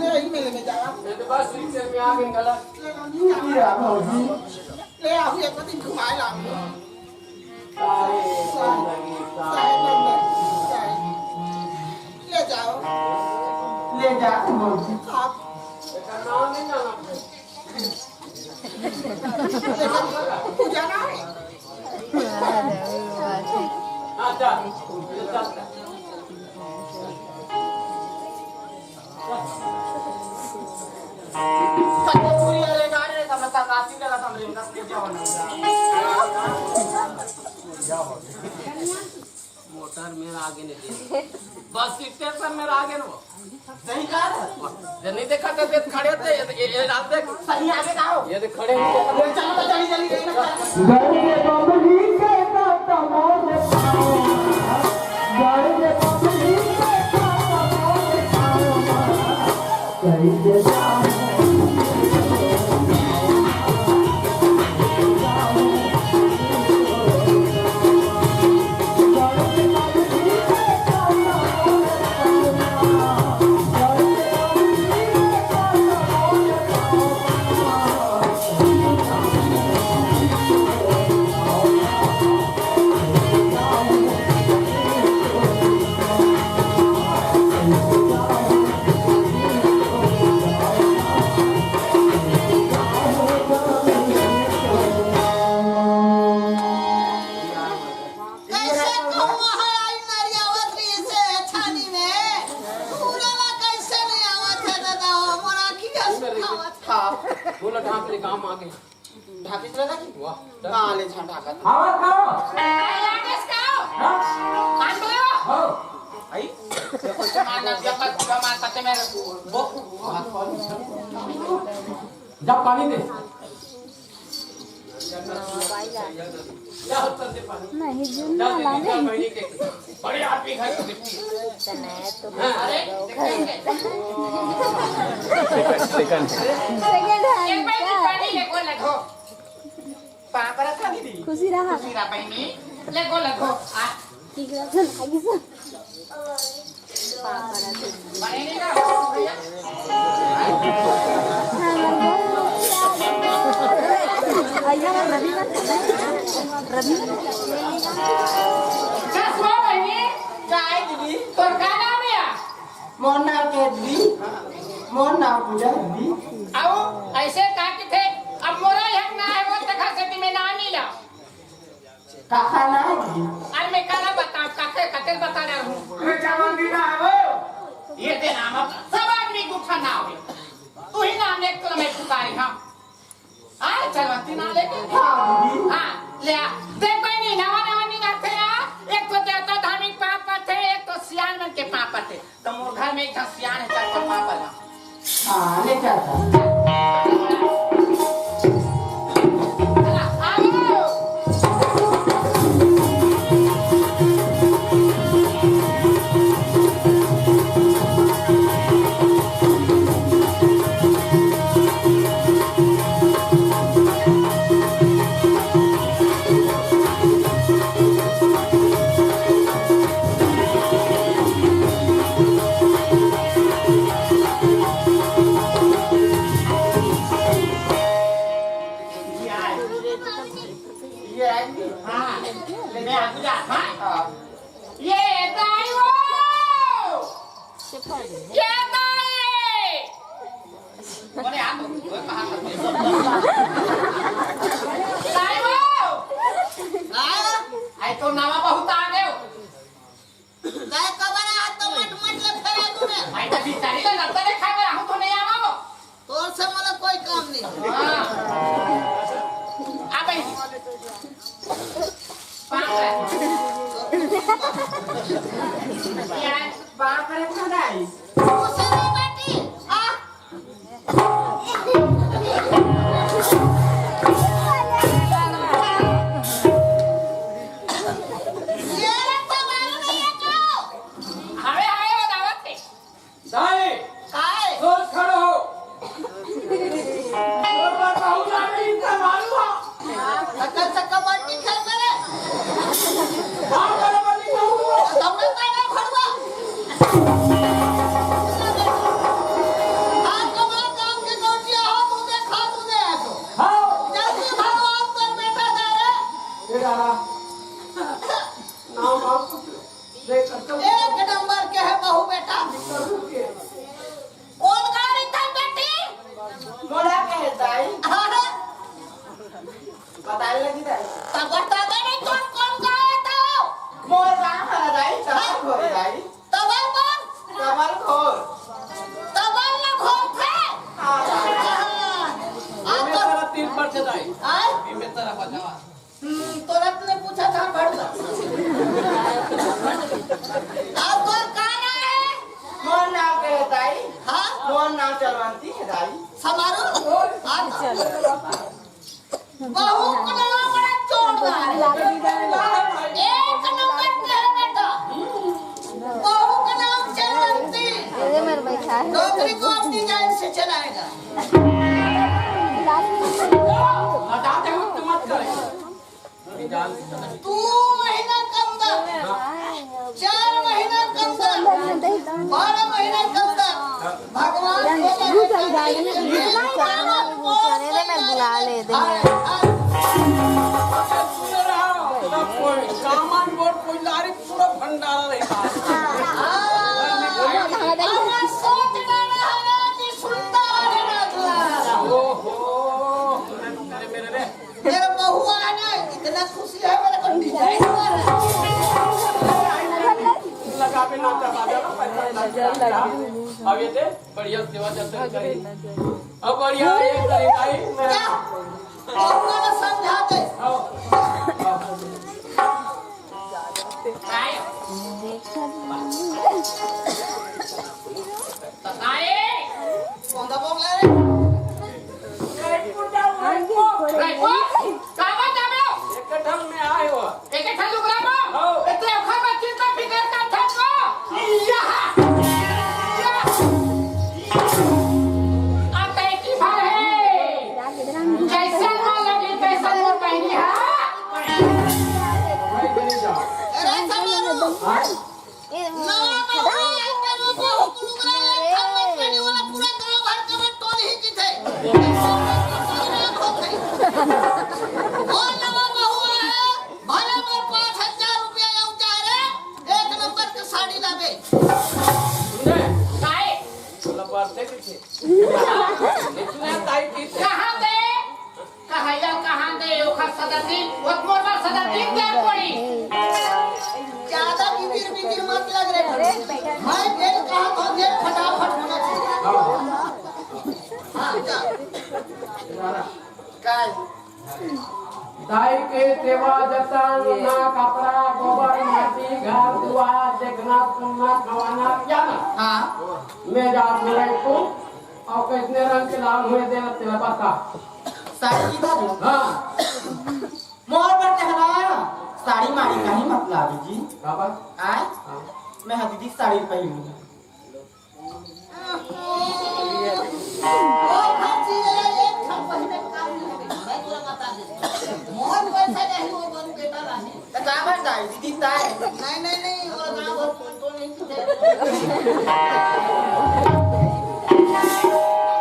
ले, यही मेले में जावा। ये तो बस ठीक से में आ गए गला। ले, ले, ले, आओ, एक दिन घुमाए ला। सारे सारे, सारे, सारे। ले जाओ। ले जा, मौसी। आप। पूजा ना है। अच्छा। पूरी अरे गाड़ी रे, तब तक आती लगा, तब रे, दस बजे होना। मोटर मेर आगे नहीं दे। बस स्टेशन मेर आगे न वो। सही कहा था। जे नहीं देखा था, देख खड़े थे, ये, ये, ये आप देख। सही आगे का हो। ये देख खड़े नहीं देखा। ये चलो तो चली, चली, चली, चली। घर के बबली के ना तमोर पाओ। घर के बबली के ना तमोर पाओ। ढाक ले, काम आ गई। ढाकिस रहा कि? वाह। कहाँ ले छा ढाकत? आवाज करो। आवाज करो। हाँ? कान बोलो। हो। आई? देखो, जमा ना दिया, पर जमा करते मेरे वो। जब पानी दे। नहीं, जून में वाला नहीं। बड़े आदमी घर को देखती है। हाँ। अरे, second, second। Second hand एक बार का। पानी ले को लगो। पापा रखा दीदी। खुशी रहा। खुशी रहा बहनी। ले को लगो। आ। ठीक रहा, चल, आगे से। चश्मा बहिनी, काय दीदी? तोर का नाम हे? मोर नाम के दीदी, मोर नाम पूजा दीदी। आओ, ऐसे का किथे? अब मोरा एक ना हे, वो तखा से ती में नाम नहीं ला। काका ना है जी। अरे मैं काला बता, काके, काके बता रहा हूँ। अरे चावल भी ना है वो। ये दे नाम, अब सब आदमी गुठा ना हो। तू ही नाम एक तो मैं पुकारी, हाँ। हाँ, चलवंती ना लेके। हाँ, दीदी। हाँ, ले आ। देख बहनी, नवा नवा नहीं आते हैं। एक तो देवता धार्मिक पाप आते, एक तो सियान मन के पाप आते। त मोर घर में एक झन सियान हे, चल, चल, पापा ला। हाँ, ले चल, चल। चला, आओ। ये आएंगे। हाँ, मैं आगू जात हँव। हाँ। ये दाई वो! ये दाई! बोले, हाँ, तो, वो कहाँ करते हैं? दाई वो! हाँ? आई तो नवा बहुत आ गए हो। काय कबर आ तो मट मट ले फेरा दूँ मैं। भाई, तो बिचारी ले लगता नहीं खाए, हम तो नहीं आवा वो। तोर से मोला कोई काम नहीं। हाँ। आ भाई। बाप रे। यार, बाप रे, खा गई। उसे नहीं बैठी। आ। ये रखा मालूम नहीं है क्यों? हमें, हमें वो दावत है। दाई, काय? सोच खड़े हो। तोर बर बहू ला रही, इतना मालूम है? अकल से कबड्डी खेल मेरे। हाँ, बराबर नहीं कहूँ। दौड़े पैदल खड़ुआ। हाँ, कमाल काम के गौटिया हो, तू देखा, तू दे ऐसो। हाँ। जल्दी भागो, आप तो बेटा जा रहे। ये जा रहा। नाम बाप को देख, एक नंबर के है बहू बेटा। निकल के। कोन गाड़ी था बेटी? मोला कहे दाई। हाँ, हाँ। बताए लगी दाई। तब बतावे नहीं कौन कौन गाय था? मोर गाँव हरा दाई, तबल घोरे दाई। तबल कौन? तबल घोर। तबल ना घोर थे? हाँ, दाई। हाँ। आप इमे तो तरह तीन बार से दाई। हाँ? इमे तरह बचावा। हम्म, तोरा तूने पूछा था भड़ुआ। अब तोर का नाम है? मोर नाम के है दाई। हाँ? मोर नाम चलवंती है दाई। समारो? हाँ, तो बहू का नाम बड़ा जोरदार है। एक नंबर के है बेटा। बहू का नाम चलवंती। ये मेरे बैठा है। नौकरी को अपनी जान से चलाएगा। बता दे, मत करे। दू महीना के अंदर, चार महीना के अंदर, बारह महीना के अंदर भगवान को बुला ले दे। सुन रहा हूँ, कोई सामान बोल, कोई लारी पूरा भंडारा रहता है। हमारा सोच डाला है ना कि सुंदर है ना दुलारा। ओहो, मेरे, मेरे, मेरे। मेरा बहुआ है ना, इतना खुशी है मेरे को डिजाइन मारा। लगा भी ना दबा दे, पैसा लग जाएगा। अब ये दे, बढ़िया सेवा जतन करी। अब बढ़िया ये करी भाई, मैं क्या? तुमने तो समझा दे। आओ। आए। बताए। कौन सा बोल रहा है? रायपुर जाओ, रायपुर। रायपुर? काबर जाबे? एक ठन में आए हो। एक ठन लुगरा में? हो। इतने ओखर में चिंता फिकर का था को? यहाँ। यहाँ। आ तैकी भर है। जैसन मन लगे, तैसन मन पहिनी है। अरे, समारोह। हाँ? नवा महुआ, एक नवा महुआ, कुलुगरा, एक नंबर पेनी वाला पूरा गांव भर के में टोल ही जीते। वो नवा महुआ है, भले मोर पाँच हजार रुपया आऊ जाए रे, एक नंबर के साड़ी लाबे। काय? बोला, बात है किसी? इतना टाइट की कहाँ दे? कहैया कहाँ दे, ओखर सदती, ओत मोर बर सदती दे पड़ी। ज्यादा बिबिर बिबिर मत लग रे। मैं जेन कहा था, जेन फटाफट होना चाहिए। हाँ, जा। काय? दाई के सेवा जतन, ना कपड़ा, गोबर, माटी, घर दुआर, देखना, सुनना, खवाना, पियाना। हाँ। मैं जात में रह तू, अउ कइसने रंग के लाल होय दे, तेला बता। साड़ी की बात? हाँ। मोर बर कहना, साड़ी माड़ी कहीं मत लावे जी। काबर? आय? हाँ। मैं हा दीदी साड़ी पहिनहूँ। ओ भौजी, एक ठन पहिने का नहीं है, मैं तोला बता दे। मोर पैसा नहीं, वो बन बेटा नहीं। त काबर दाई, दीदी ताय? नहीं, नहीं, नहीं, वो ना, वो तो नहीं।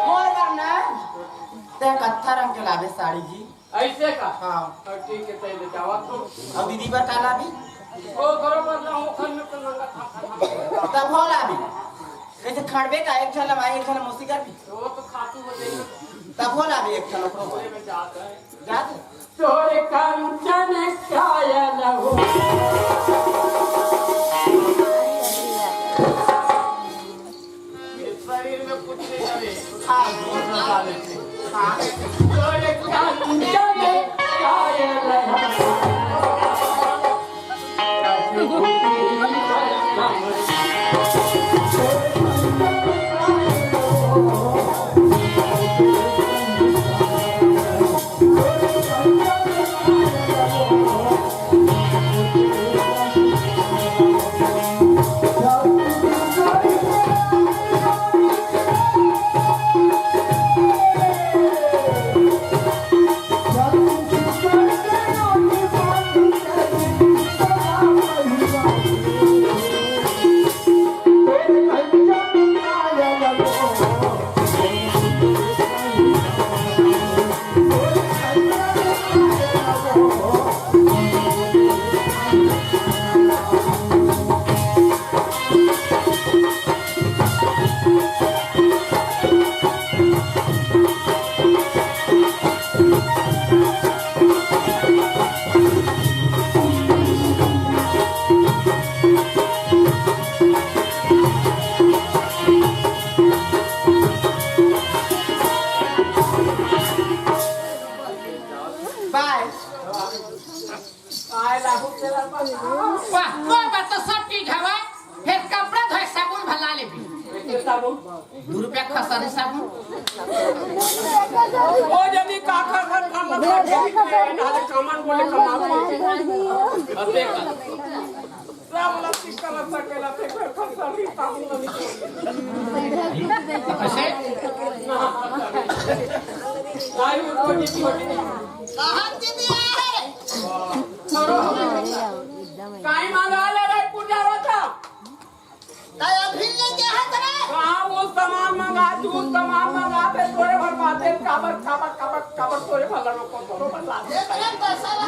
मोर बर ना, ते कत्था रंग के लाबे साड़ी जी। ऐसे का? हाँ। हाँ, ठीक है, तैं ले जावा तू। अउ दीदी बर का लाबी? ओ, बरोबर ना, ओखर में तो नंगा था, था, था। तब हो लाबी। जैसे खड़बे का एक झन लमाई, एक झन मौसी कर दी। वो तो खातू हो जाएगी। तब हो लाबी एक झन ओकरो बर। बोले में जात है। जात है। तोरे कंचन कायल हो। ये शरीर में कुछ नहीं करे। हाँ, बोल रहा है। हाँ। तोरे कंचन कायल हो। बाय। वाह, तोर बर तो सब चीज हवय, फेर कपड़ा धोए साबुन भला लेबे। दू रुपया खसरी साबुन। ओ, जदी काकर घर खाना खा के, नाले सामान बोले कमा के। अबे का। सब लत्ती कलर सकेला, ते फेर खसरी साबुन लगी। कैसे? ना, ना, ना। आई वो कोई नहीं, कोई नहीं। कहाँ दीदी आए? काई मंगा ले रे, पूजा होता। ताई अभी ले के हाथ रे। कहाँ वो सामान मंगा, तू सामान मंगा, बे तोरे भर बातें, काबर, काबर, काबर, काबर तोरे भर लड़ो को, तोरो भर ला। देख रे, पैसा ला।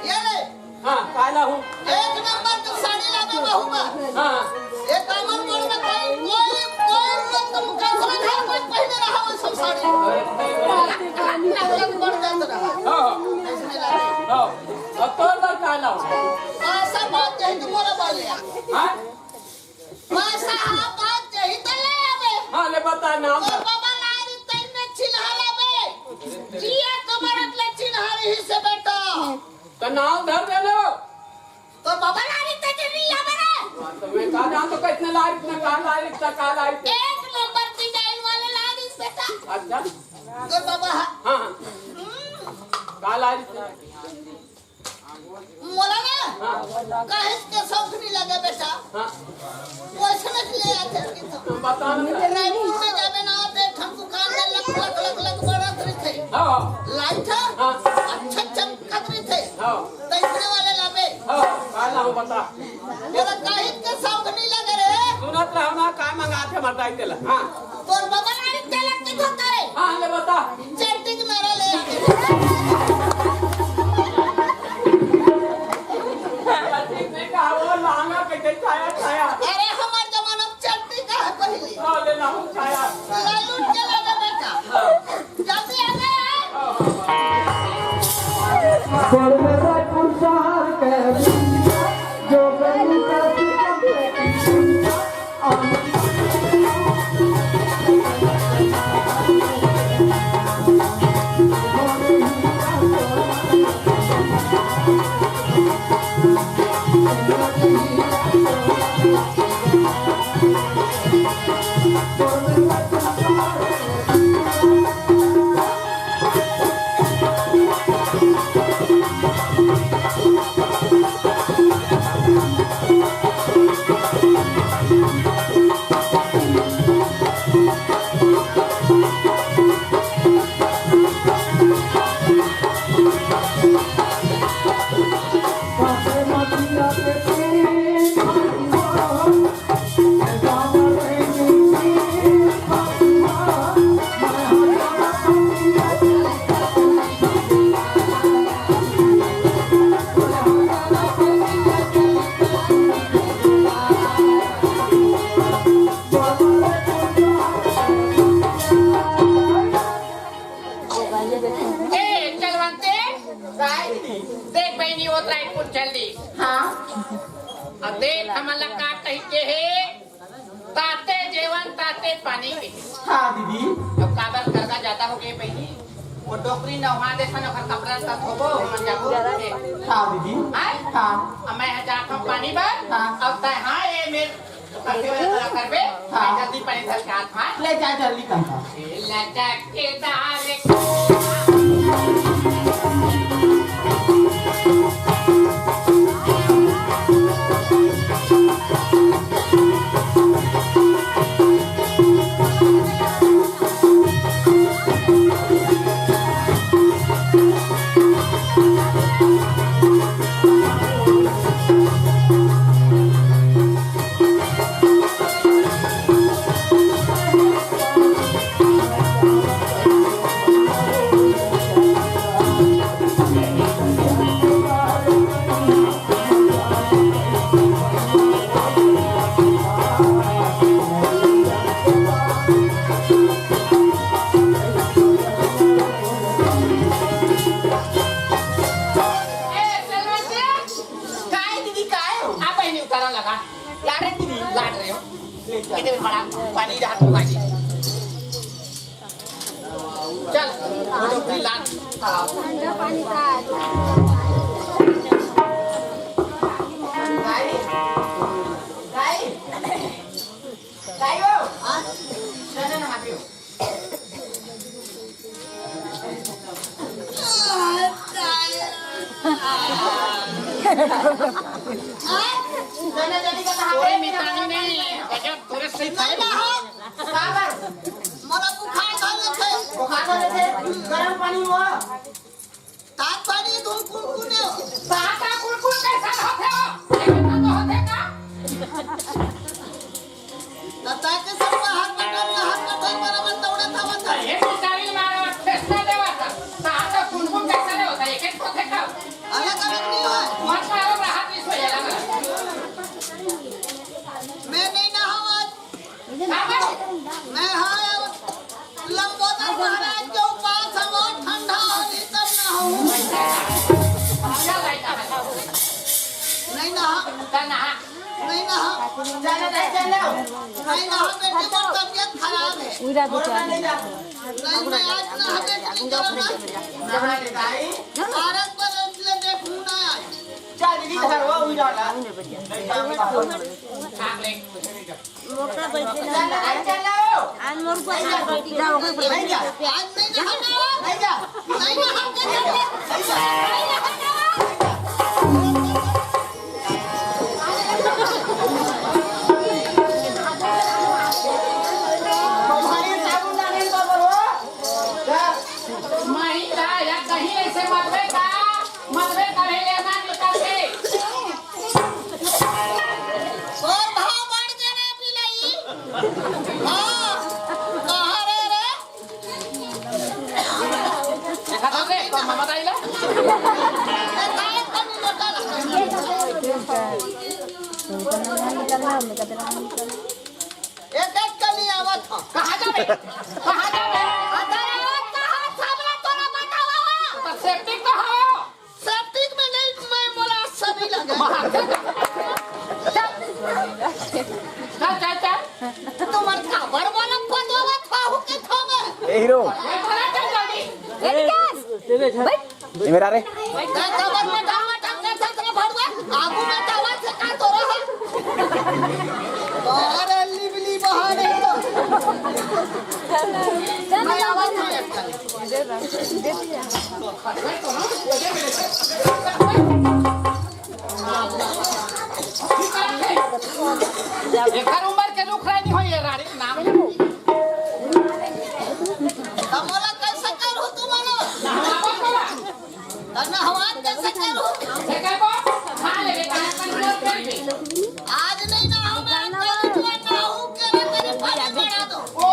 ये ले। हाँ, काला हूँ। एक नंबर के साड़ी लाबे बहू बर। हाँ। एक अमर बोल में कोई, कोई, कोई लोग तुम कसम खा कोई पहने रहा वो सब साड़ी। एक नंबर जात रहा। हाँ। ऐसे में लाबे। हाँ। अब तोर बर काला हूँ। ऐसा बात तो मोला बोले। हाँ? पैसा हा बात जही त ले आबे। हाँ, ले बता नाम। तोर बाबा ला रहिस तइने चिन्हा लाबे। जिया कमरत ले चिन्हा रहिस हे बेटा। त नाम धर दे लो। तोर बाबा ला रहिस तइने नी लाबे रे। हाँ, तो मैं का जानथों कइसने ला रहिस, का ला रहिस, का ला रहिस। एक नंबर डिजाइन वाले ला रहिस बेटा। अच्छा। तोर बाबा हा। हाँ, हाँ। हम्म। का ला रहिस? मोला ना हाँ। काहेच के शौक नहीं लगे बेटा। हाँ। वैसने ले आथे कि तो। बता ना। रायपुर में जाबे ना, ते ठन दुकान में लक, लक, लक, लक बरत रहिथे। हाँ। लाइट है? हाँ। अच्छा चमकत रहिथे। हाँ। तइसने वाले लाबे। हाँ, का लाऊं बता। मोला काहेच के शौक नहीं लगे रे। सुनत रहो ना, का मंगाथे बताई तेला। हाँ। तोर बाबा ला रहिस तेला की धोता रे। हाँ, ले बता। चड्डी के मारा ले आके। चड्डी में का हो, लहंगा के दे छाया, छाया। अरे, हमर जमाना में चड्डी का है पहले। हाँ, ले लाऊं छाया। लल्लू के ले ले बेटा। हाँ। जल्दी आ गए। हाँ, हाँ, हाँ। बड़ रायपुर शहर के जो गली का ए, चलवंते, काय? देख बहिनी, वो रायपुर चल दी। हाँ। अब देख, हमन ला का कहि के हे, ताते जेवन, ताते पानी के। हाँ, दीदी। अब काबर करगा जादा हो गे बहिनी? वो डोकरी नहा दे सन, ओकर कपड़ा तक होबो, हमन जाबो। हाँ, दीदी। आय? हाँ। अब मैं जात हूँ पानी बर। हाँ। अब तय, हाँ, ये मेर करबे, हाँ। जल्दी पानी धर के हाथ में। ले जा, जल्दी कर। लटकदार। ए, चलवंते, काय दीदी, काय हो? आप बहिनी उतारा लगा। लाडे दीदी, लाड रहे हो। ले जा। इतने बड़ा पानी रहा तो भाई। चल, वो तो भी लाड। हाँ। ठंडा पानी का। गाई, गाई, गाई हो। हाँ? चल ना, हाथ हो। तोरे मितानी नहीं, गजब तोरे सही था। काबर? मोला बुखार धर लेथे। बुखार धर लेथे? गरम पानी हुआ। ताक पानी धुल कुलकुल ने हो। ताक का कुलकुल कैसा होथे हो? ये तो होथे का? त ताके सब बाहर बटन, बाहर बटन बराबर दौड़त आवत हे। ये बिचारी मारा फेसला देवा था। त आता कुनकुन कैसा नहीं होता, एक एक को फेंका। अलग अलग नहीं होय। मत मारो, राहत नहीं सोया लगा। मैं नहीं नहावत। बाबा, मैं हाँ, लंबोदर महाराज के उपास हवो, ठंडा होही तब नहाहूँ। चल नहा। नहीं नहा। चल, चल, चल, चल। नहीं नहा, बेटी, मोर तबीयत खराब है। उइरा भी चल। नहीं, नहीं, आज नहा, बेटी, जरूर ना। नहा ले दाई। भारत पर ले देखू ना आज। चल, दीदी, घर वो उइरा ला। नहीं, काम नहीं, काम नहीं। मोटा बैठे चल, चल, चल। आज मोर ऊपर बैठ जा, ओकर ऊपर बैठ जा। आज नहीं नहाना। नहीं जा। नहीं नहाना। तोर भाव बढ़ गे रे बिलई। हाँ, कहाँ रे रे? देखा था रे, तो मामा ताई ला। एक एक कमी आवत ह। कहाँ जाबे? कहाँ जाबे? अतरा आवत कहाँ? सामने तोरा बतावा। तो सेफ्टी कहाँ हो? सेफ्टी में नहीं, मैं मोला सभी लगे। चल, चल, चल। तुम्हारे खबर वाला पदवा था हो के था मैं। ए हीरो। ए, भला चल जल्दी। ए विकास, बैठ। ये मेरा रे। मैं खबर में गाँव में टक्कर से तेरे भड़ुआ, आगू में दवा से का तोरा है। बाहर लिबली बाहर है तो। मैं आवाज नहीं आता। एकर उम्र के रुख रानी होई, ये रानी के नाम है। तब बोला, कैसे करू तू बोलो? नहवाबो बोला। तब नहवा कैसे करू? एकर को खा लेबे, कहाँ पर नहवा कर दे। आज नहीं नहाऊं मैं, आज कल नहाऊं, केरा तेरे पानी बढ़ा दो। ओ,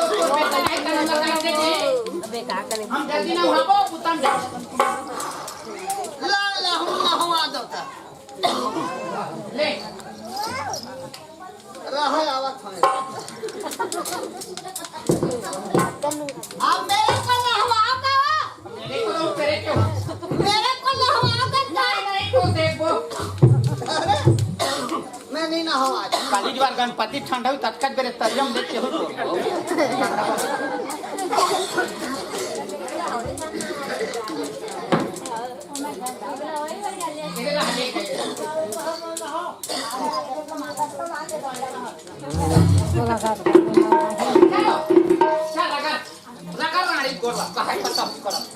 तो बेटा है, तब लगा दे जी। अबे का करे? हम जल्दी नहाबो, उतम जा। ला, ला, हम नहवा दो ता। ले। रहा आवत है। अब मेरे को नहवाओ का? मेरे को तो तेरे क्यों? मेरे को नहवाओ का? नहीं, नहीं, तो देखो। अरे, मैं नहीं नहाऊं आज। काली बार गणपति ठंडा हुई, तत्काल बेरे तरियम लेके हो तो।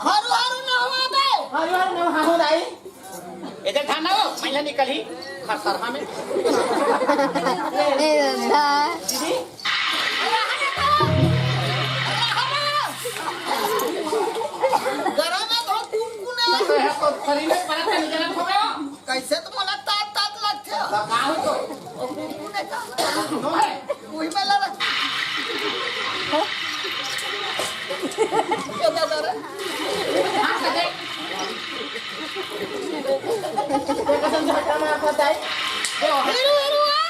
हरू, हरू नहवा बे। हरू, हरू नहवा हो दाई। एदे धान हो, महिला निकली, खरसरहा में। ए दादा। दीदी। गरम है, बहुत कुनकुन है। तो है, तो शरीर में परत है, निकलत हो गया। कैसे तो मोला तात तात लगथे। का हो तो? कुनकुन है का? नो है। उही में लड़त। ये दादा रे। हाथ दे। हीरो, हीरो, आ।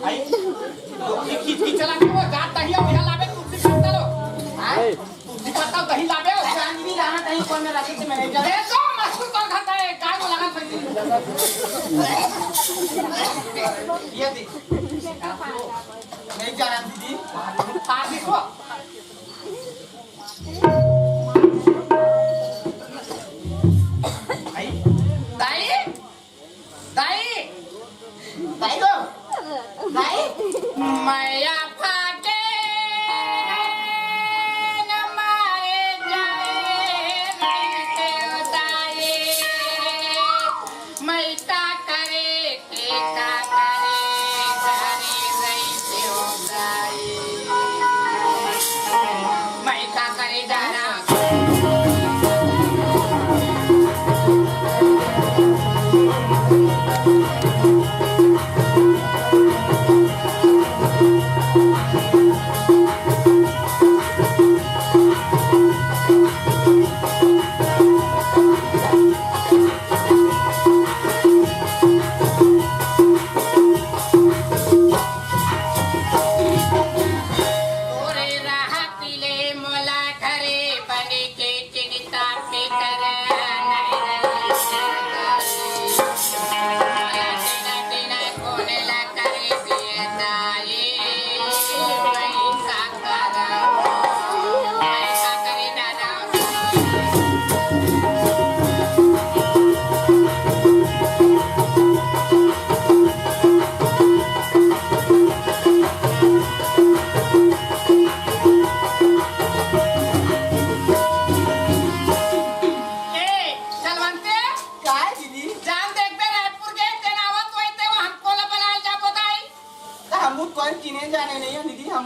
आई, तो खींच, खींच, खींच चला के वो जात तहिया, उहे लाबे, कुर्सी खींच चलो। आई, कुर्सी पत्ता दही लाबे, चांदनी रहा नहीं, कौन में रखी थी मैंने? अरे, तो मशहूर कौन खाता है? काय को लगा सकती? ये देख। नहीं जाना दीदी। हाँ, देखो। आई। दाई। दाई, दाई गो, दाई। मया फाके न मया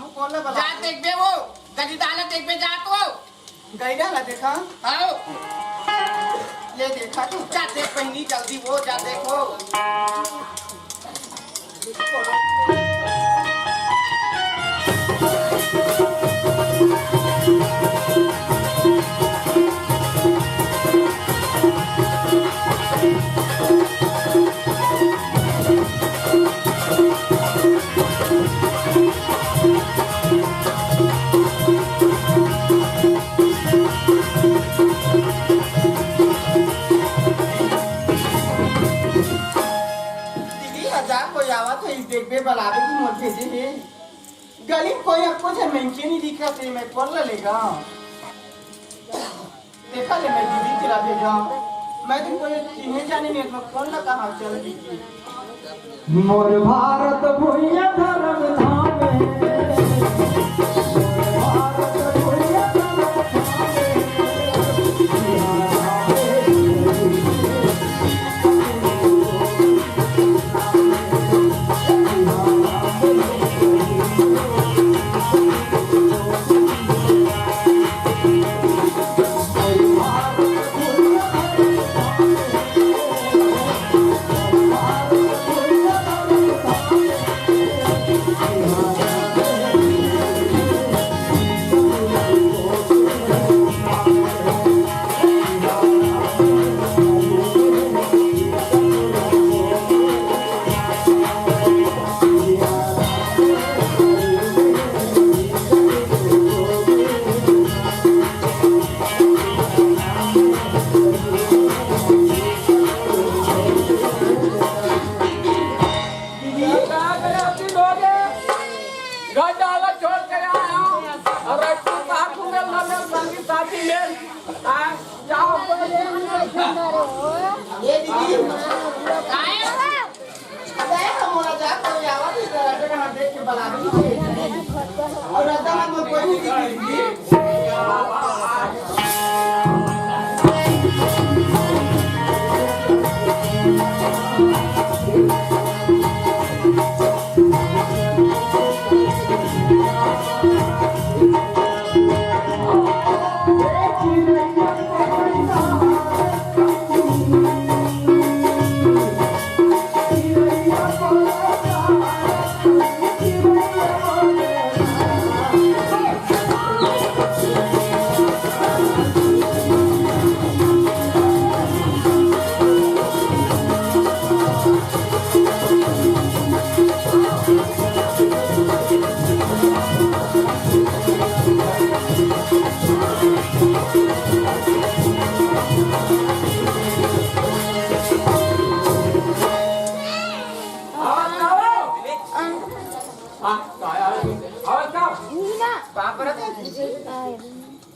कोन ला बला? जा देखबे वो, गली डाला देखबे जा तो। गली डाला देखा? आओ। ले देखा तू। जा देख बहिनी, जल्दी वो, जा देखो। दीदी, हजार कोई आवत हे, देखबे बलाबे कि मोर भेजे हे। गली म कोई अक्को झन मनखे नइ दिखत हे, मैं कोन ला लेगा? देखा ले, मैं दीदी तेला भेजा। मैं तो कोई चिन्हे जाने नहीं, मैं कोन ला कहा चल दीदी। मोर भारत भुइया धरम धाम हे। मोर भारत भुइया धरम धाम हे। घर डाला छोड़ के आया हूँ। और रखती साथ में, मेरे संगी साथी में। हाँ, जाओ। ये दीदी, काय? काय हम बोला जा, कोई आवाज नहीं कर रहा, हम देख के बला रही है। और राजा हम कोई नहीं दिख रही।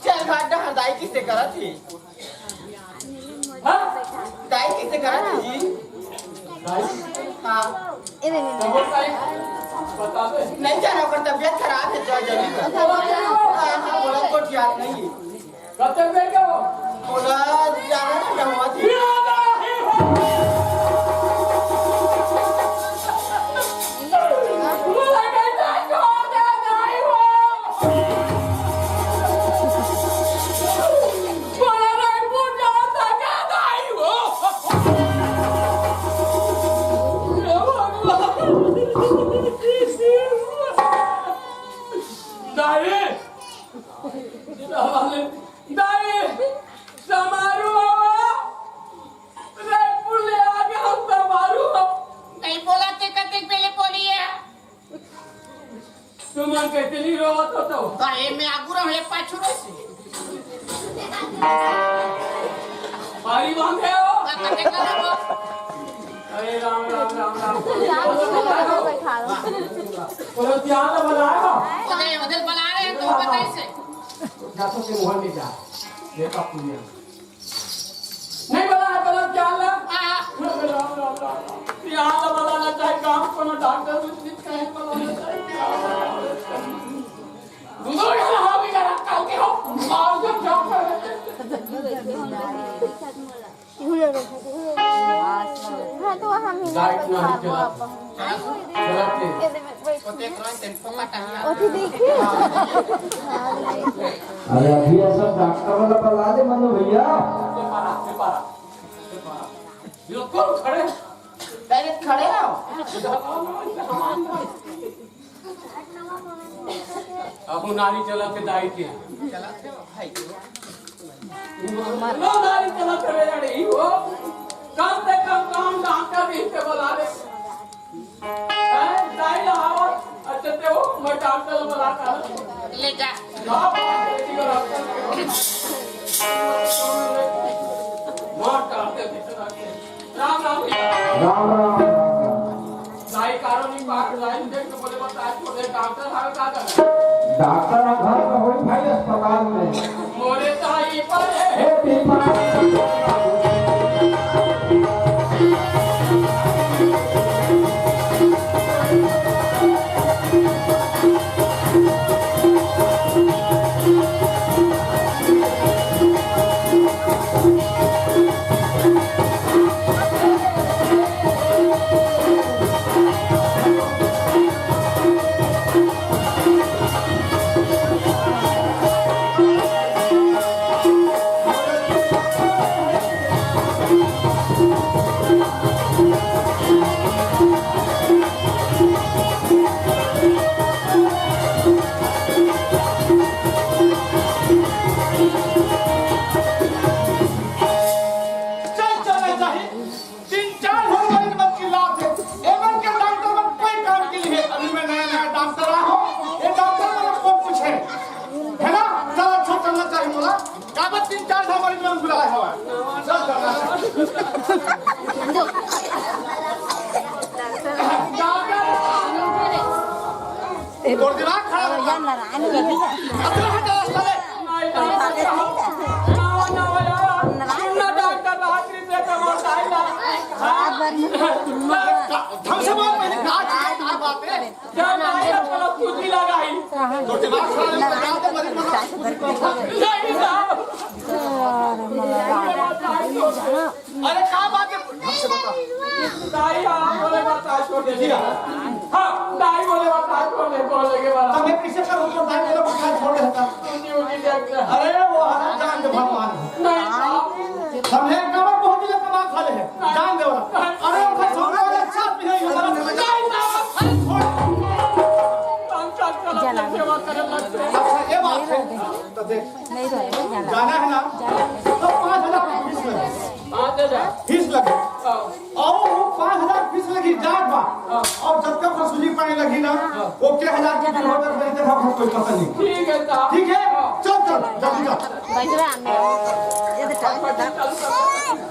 चल, घाट डहर दाई किसे करत हे? हाँ? दाई किसे करत हे जी? दाई? हाँ। ए, नहीं, नहीं, नहीं। कहो दाई, बता दे। नहीं जाना, ओकर तबीयत खराब हे, जा जल्दी कर। हाँ, हाँ, बोला, कोई याद नहीं। कब तक बैठ गया वो? बोला, जाना ना, क्या हुआ थी? दाई! दाई! समारू बाबा! रे, पुले आगे हम समारू हो। नहीं बोला ते कते पहले बोलिए। तुमन कइसे नहीं रोवत हो तो? तो ये मैं आगू रहो, ये पाछू रहो से। भारी बांधे हो। का कते करा हो? अरे राम, राम, राम, राम। बोलो, ध्यान से बनाए हो। उधर, उधर बना रहे हैं, तुम बताइए से। जा तो से मोहन में जा। ये का पुण्य। नहीं बना है, बना क्या ला? हाँ। राम, राम, राम, राम, राम। यहाँ तो बना ना चाहे काम को ना डॉक्टर कुछ नहीं कहे, बना ना चाहे क्या। बुजुर्ग यहाँ भी मेरा कल के हो, और जो job पर हाँ, तो हम ही लाइट नहीं चला। गलत है। अरे अभी ऐसा डॉक्टर वाला बना दे मनु भैया। बिल्कुल खड़े, डायरेक्ट खड़े रहो। अब नारी चला के दाई के। लो नारी चला के रे, अरे ही हो। कम से कम काम डॉक्टर भी इनके बुला दे। हैं? दाई ला आओ। अच्छा, ते हो, मैं डॉक्टर बुला कर। ले जा। हाँ, बेटी को डॉक्टर को। मार डॉक्टर की तरह के। राम राम भैया। राम राम, राम राम। दाई कारो नहीं पार, दाई देख के बोले, "बता, आज बोले डॉक्टर आवे का कर?" डॉक्टर ह घर में होई भाई, अस्पताल में। मोरे दाई पर ए पीपा। चल, चल, चल। तीन चार ठो मरीज मन चिल्लात हे, एमन के डॉक्टर मन कोई काम के लिए। अभी मैं नया नया डॉक्टर आया हूँ, ये डॉक्टर मन को पूछे, है ना? चल, अच्छा चलना चाहिए बोला। काबर तीन चार ठो मरीज मन बुलाए हवा। चल, चल, चल। डॉक्टर, तोर दिमाग खराब हो गया। अतरा हटा रास्ता ले। ढंग से बोल, मैंने कहा था, क्या बात है? तोर दिमाग खराब है, बता दे, मरीज मत। अरे, का बात है? ढंग से बता। दाई, हाँ, बोले बता, छोड़ दे दिया। हाँ, दाई बोले बता, छोड़ दे, बोले के बाद। तब मैं कैसे करूँ, तो दाई बोले बता, छोड़ देता। उनकी, उनकी देख ले। अरे, वो हमारा जान दे भगवान। नहीं, साहब। हम हैं, कमर बहुत ही कमा खा ले हैं। जान दे वाला। अरे, वो सब वाला साथ भी नहीं हमारा। नहीं, साहब। अरे, छोड़। हम सब चलो, सेवा करे लगते हैं। अच्छा, ये बात है। तो देख, नहीं रहे, जाना। जाना है ना? जाना है। तो पाँच हजार फीस लगे। पाँच हजार? फीस लगे। हाँ। और वो पाँच हजार फीस लगी, जात बा। हाँ। और जब तक वसूली पाने लगी ना, हाँ। वो के हजार की बिल होकर मेरे तक कोई पता नहीं। ठीक है साहब। ठीक है? हाँ। चल, चल, जल्दी चल। बैठ रहा, मैं। ये तो टाइम बता।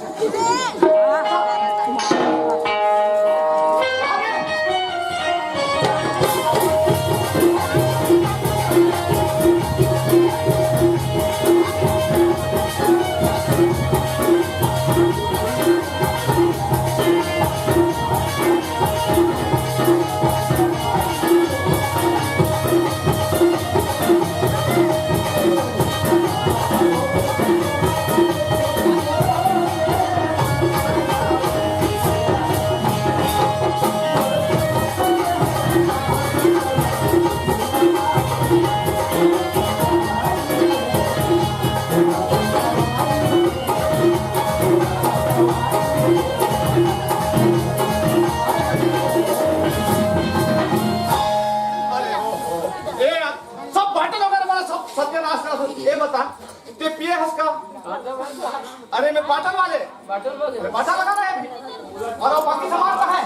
अरे, ओ, ओ, ए, सब बाटल वगैरह वाला सब सत्यानाश कर दो। ये बता, ते पिए हंस का? अरे, मैं बाटल वाले। बाटल वाले? अरे, बाटल लगा रहे हैं अभी। और वो बाकी सामान कहाँ है?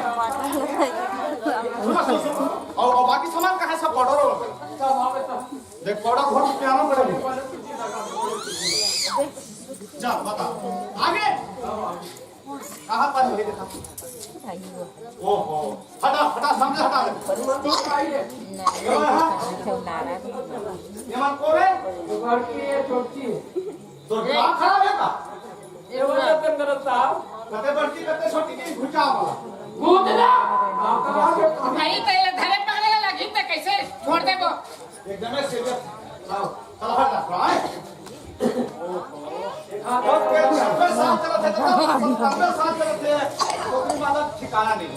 सुनो, सुनो, सुनो। और, और बाकी सामान कहाँ है? सब पाउडर वाला। देख, पाउडर बहुत पियाना पड़ेगा। जा, बता। आगे। कहाँ पर है, देखा? ओहो, हटा, हटा, सामने हटा दे। ये मन कोन है? बड़की है, छोटकी है। तो दिमाग खराब है का? ये वाला तो मेरा साहब। कते बड़की, कते छोटकी की घुचा वाला। घुचा? भाई, पहले धरे पकड़े लगी तो कैसे छोड़ दे वो? एकदम serious। चल, चल, हट जा, थोड़ा, आए। अब के नब्बे साल चलत हे, तो नब्बे साल चलत हे, तो कोई मतलब ठिकाना नहीं।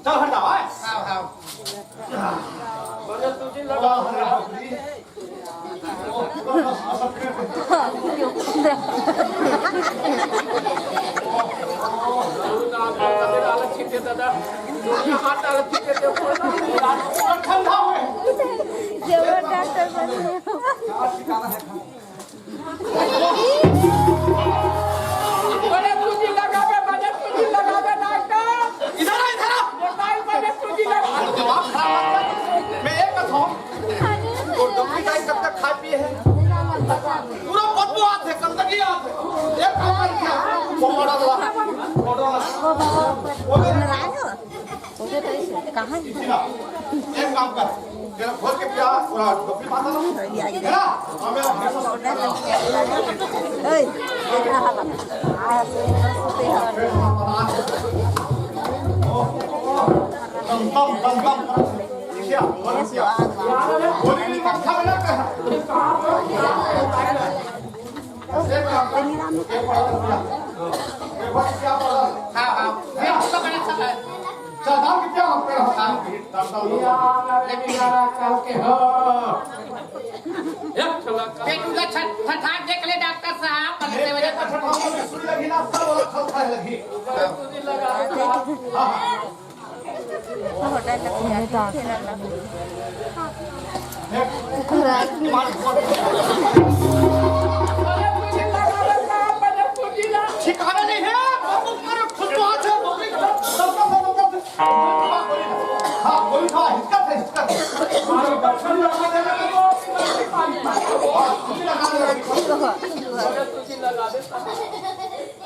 चल, हट जा, आए। हाँ, हाँ। ठंडा हुए। जबरदस्त बने। बने सूजी लगावे, बने सूजी लगावे, डॉक्टर। इधर आ, इधर आ। ये भाई, बने सूजी लगा। अरे, दिमाग खराब मत कर। मैं एक बात हूँ, वो डॉक्टरी दाई कब तक खा पिए हैं? पूरा बदबू आत है, गंदगी आत है। एक काम कर दिया, वो बड़ा वाला, बड़ा वाला। वो भी कहाँ है? एक काम कर, तेरा खोल के क्या, पूरा डॉक्टरी माता लो। है ना? हमें दम, दम, दम, दम। देखिए, बोली नहीं, कब खावे ना कहा। एक काम कर, एक बार, एक बार क्या बोला? हाँ, हाँ। है ना? चल, दाम कितना हो? तेरा दाम की, दाम, दाम, दाम। कल के हो। पेट उला छट-, छटछाट देख ले डॉक्टर साहब, पलटे वजह से। सुई लगी ना, सब अलग खल खाए लगी। हाँ, हाँ। छिकाना नहीं है, बाबू मारो, खुद तो हाथ है, बाबू। हाँ, गोली खा, हिचका थे, हिचका थे।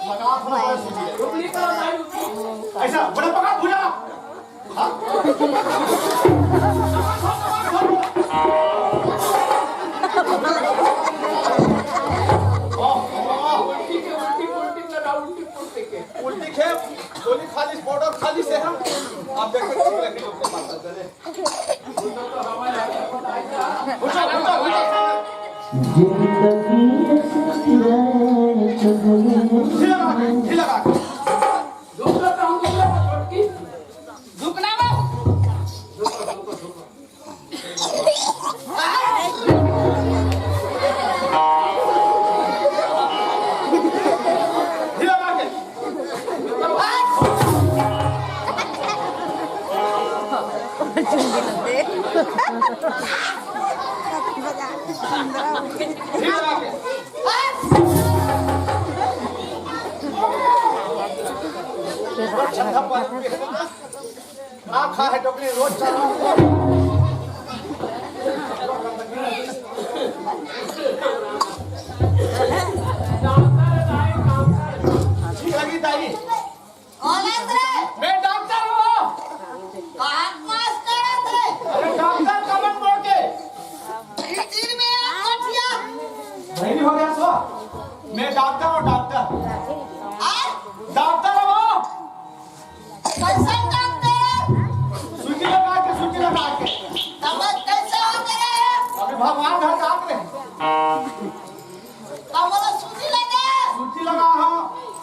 लगा, थोड़ा सा सूजी। ऐसा, बड़ा पका, भुजा। हाँ? उल्टी खेप, गोली खाली, पाउडर खाली से हम। आप देखो, ठीक लगे, लोग को मारता चले। ना खा है डोकरी रोज चला। ठीक लगी दाई। कौन है रे? मैं डॉक्टर हूँ। कहाँ पास करे थे? अरे डॉक्टर कमन बोल के। तीन में एक कटिया। नहीं हो गया सो। मैं डॉक्टर हूँ, डॉक्टर। हाँ? डॉक्टर हूँ। कैसा डॉक्टर? सूजी लगा के, सूजी लगा के। तब कैसे हो गए? अभी भगवान घर जात रहे। तब बोला सूजी लगे। सूजी लगा है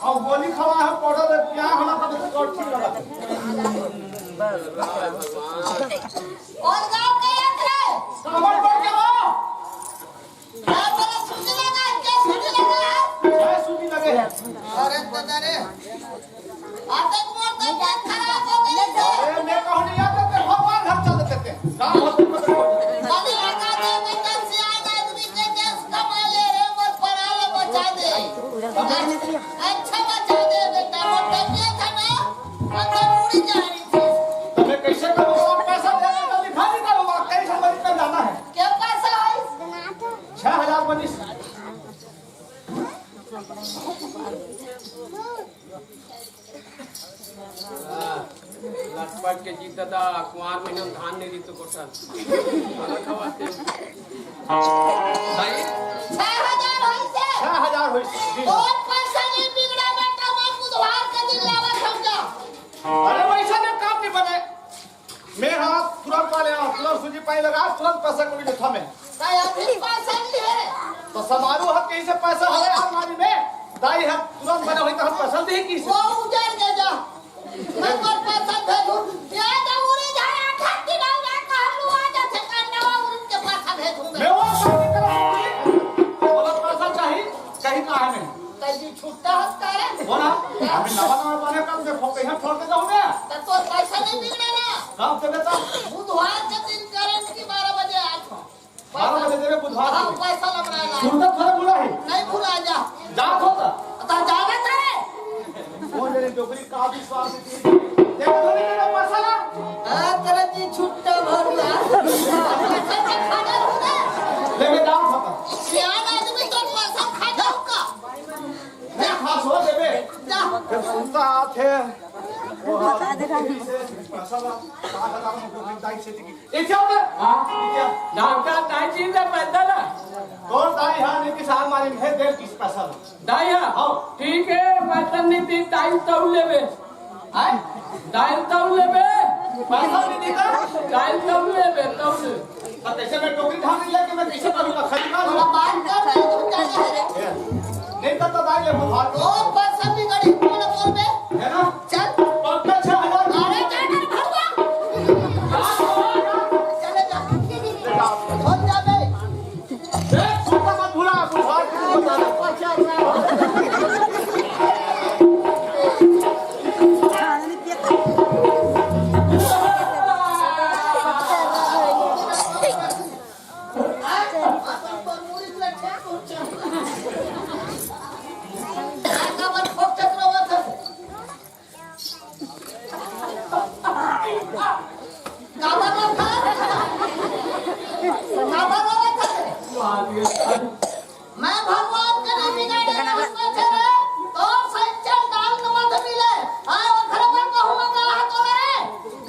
और गोली खवा है, पाउडर में क्या हमारा पता तो ठीक लगा। और गाँव गए थे? कमर पर क्या हो? अरे, सूजी लगा है, क्या सूजी लगा है? अरे, सूजी लगे हैं। अरे, दादा रे। आते को मोर तबियत खराब हो गई है। अरे, मैं कहूँ नहीं आता, तेरे भगवान घर चल देते हैं। गाँव होते हैं, मतलब। अरे, लगा दे, बेटा, सियान आदमी के देश कमा ले रे, मोर पराला बचा दे। अच्छा बचा दे, बेटा, मोर तबियत है ना, मतलब, उड़ी जा रही थी। तो मैं कैसे करूँगा? पैसा दे, बेटा, लिखा निकालूंगा, कई साल मरीज में जाना है। क्या पैसा है? छह हजार बनीस। लटपट के जीत दादा, कुंवार महीना में धान नहीं जीत तो कोठा। भाई, छह हजार होइसे। छह हजार होइसे। और पैसा नहीं बिगड़ा बेटा, मैं बुधवार के दिन लावा समझा। अरे वैसा में काम नहीं बने। मैं हाँ तुरंत वाले हाँ, तुरंत सूजी पानी लगा, तुरंत पैसा को भी देता मैं। ताई अभी पैसा नहीं है। तो समारोह है, कैसे पैसा है अलमारी में? दाई है, तुरंत बने हुई तो हम पैसा दे की। वो उजर के जा। मैं पर पैसा भेजू। या तो उड़ी जाए, आठ दिन अभी नवा नवा बने, कब से फोकइहा फोड़ के जाहूं मैं। त तोर पैसा नहीं मिलना ना। कब देबे त? बुधवार के दिन गारंटी बारह बजे आत हो। बारह बजे देबे बुधवार हाँ, के। पैसा लग रहा है। सुरता थोड़ा भुला है। नहीं भुला जा। जात हो त? त जावे करे। वो मेरे डोकरी का विश्वास है। देखो नहीं मेरा पैसा ना। हाँ, तेरा जी छुट्टा भर गया। पैसा तो खा जा तूने। लेके जात हो त? सियान आदमी तो पैसा खा जाऊंगा। नहीं, खास हो देबे। जा। फिर सुनता आत है। वो हाँ, से पैसा ला, कहाँ लगा हम लोग दाई से टिकट। ये क्या होता है? हाँ? ये क्या? डॉक्टर दाई जी ने पैसा ला। कौन दाई हाँ, नहीं कि साल मारी में है, दे किस पैसा ला। दाई हाँ? हाँ। ठीक है, पैसा नहीं दी, दाई तो लेबे। आय? दाई तो लेबे। पैसा नहीं देता? दाई तो लेबे, तो लेबे। अब कैसे मैं टोकरी ढाल नहीं लेके मैं कैसे करूँगा? खरीदना थोड़ा होगा। बात कर रहे हो, क्या कह रहे हो? नहीं तो, तो दाई ले बुधवार को। ओ, पैसा भी गड़ी, कौन बोल बे? है ना? चल। पक्का छह हजार। अरे, क्या कर भरवा? चले जा। ले जा। हो जा बे। ए, पक्का मत भुला, बुधवार को मत जाना। पक्का छह हजार। मैं भगवान के नहीं बिगाड़े, रास्ता छे रे। तो सच्चा दाल न मत मिले। आय, ओखरे पर कहूँ मंगा रहा तो रे।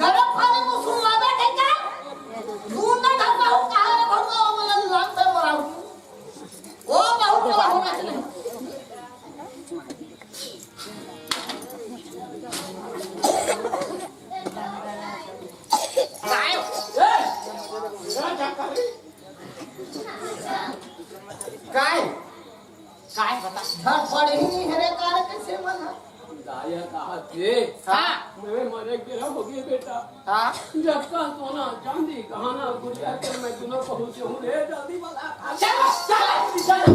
गरम पानी मुसुम लावे के क्या? दूर ना ढलता हूँ, कहाँ रे भगवान, वो वाला लाल से मरा हूँ। वो बहुत बड़ा होना चाहिए। काय? ए! काय? काय बता? घर पड़े ही नहीं है रे, कार कैसे मन है? दाया कहा थे? हाँ। मैं मरे के हो गए बेटा। हाँ। जब का सोना, चांदी, गहना, गुड़िया के मैं दुनों पहुंचे हूँ रे, जल्दी वाला। चलो, चलो, चलो।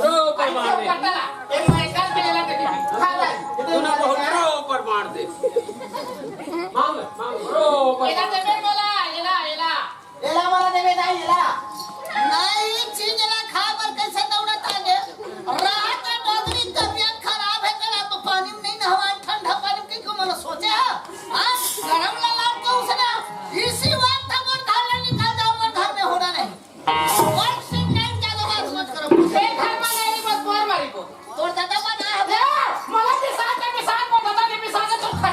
रो ऊपर मार दे। तू ना बहुत रो ऊपर मार दे। मांग, मांग, रो ऊपर मार दे। एला, एला। एला वाला देवे दाई, एला। नहीं, चीज ला खा बर कैसे दौड़त आगे? रात डोकरी तबियत खराब है, तेरा तो पानी में नहीं नहवा, ठंडा पानी में कहीं को मन सोचे है? हाँ? गरम ला लाग के उसने इसी वक्त मोर घर ले निकल जाओ, मोर घर में होना नहीं। One second ज्यादा बात मत करो। ए, घर में नहीं, बस मार मारी को। तोर दादा बना है। ए, मला के साथ के पिसान को दादा के पिसान तो खा।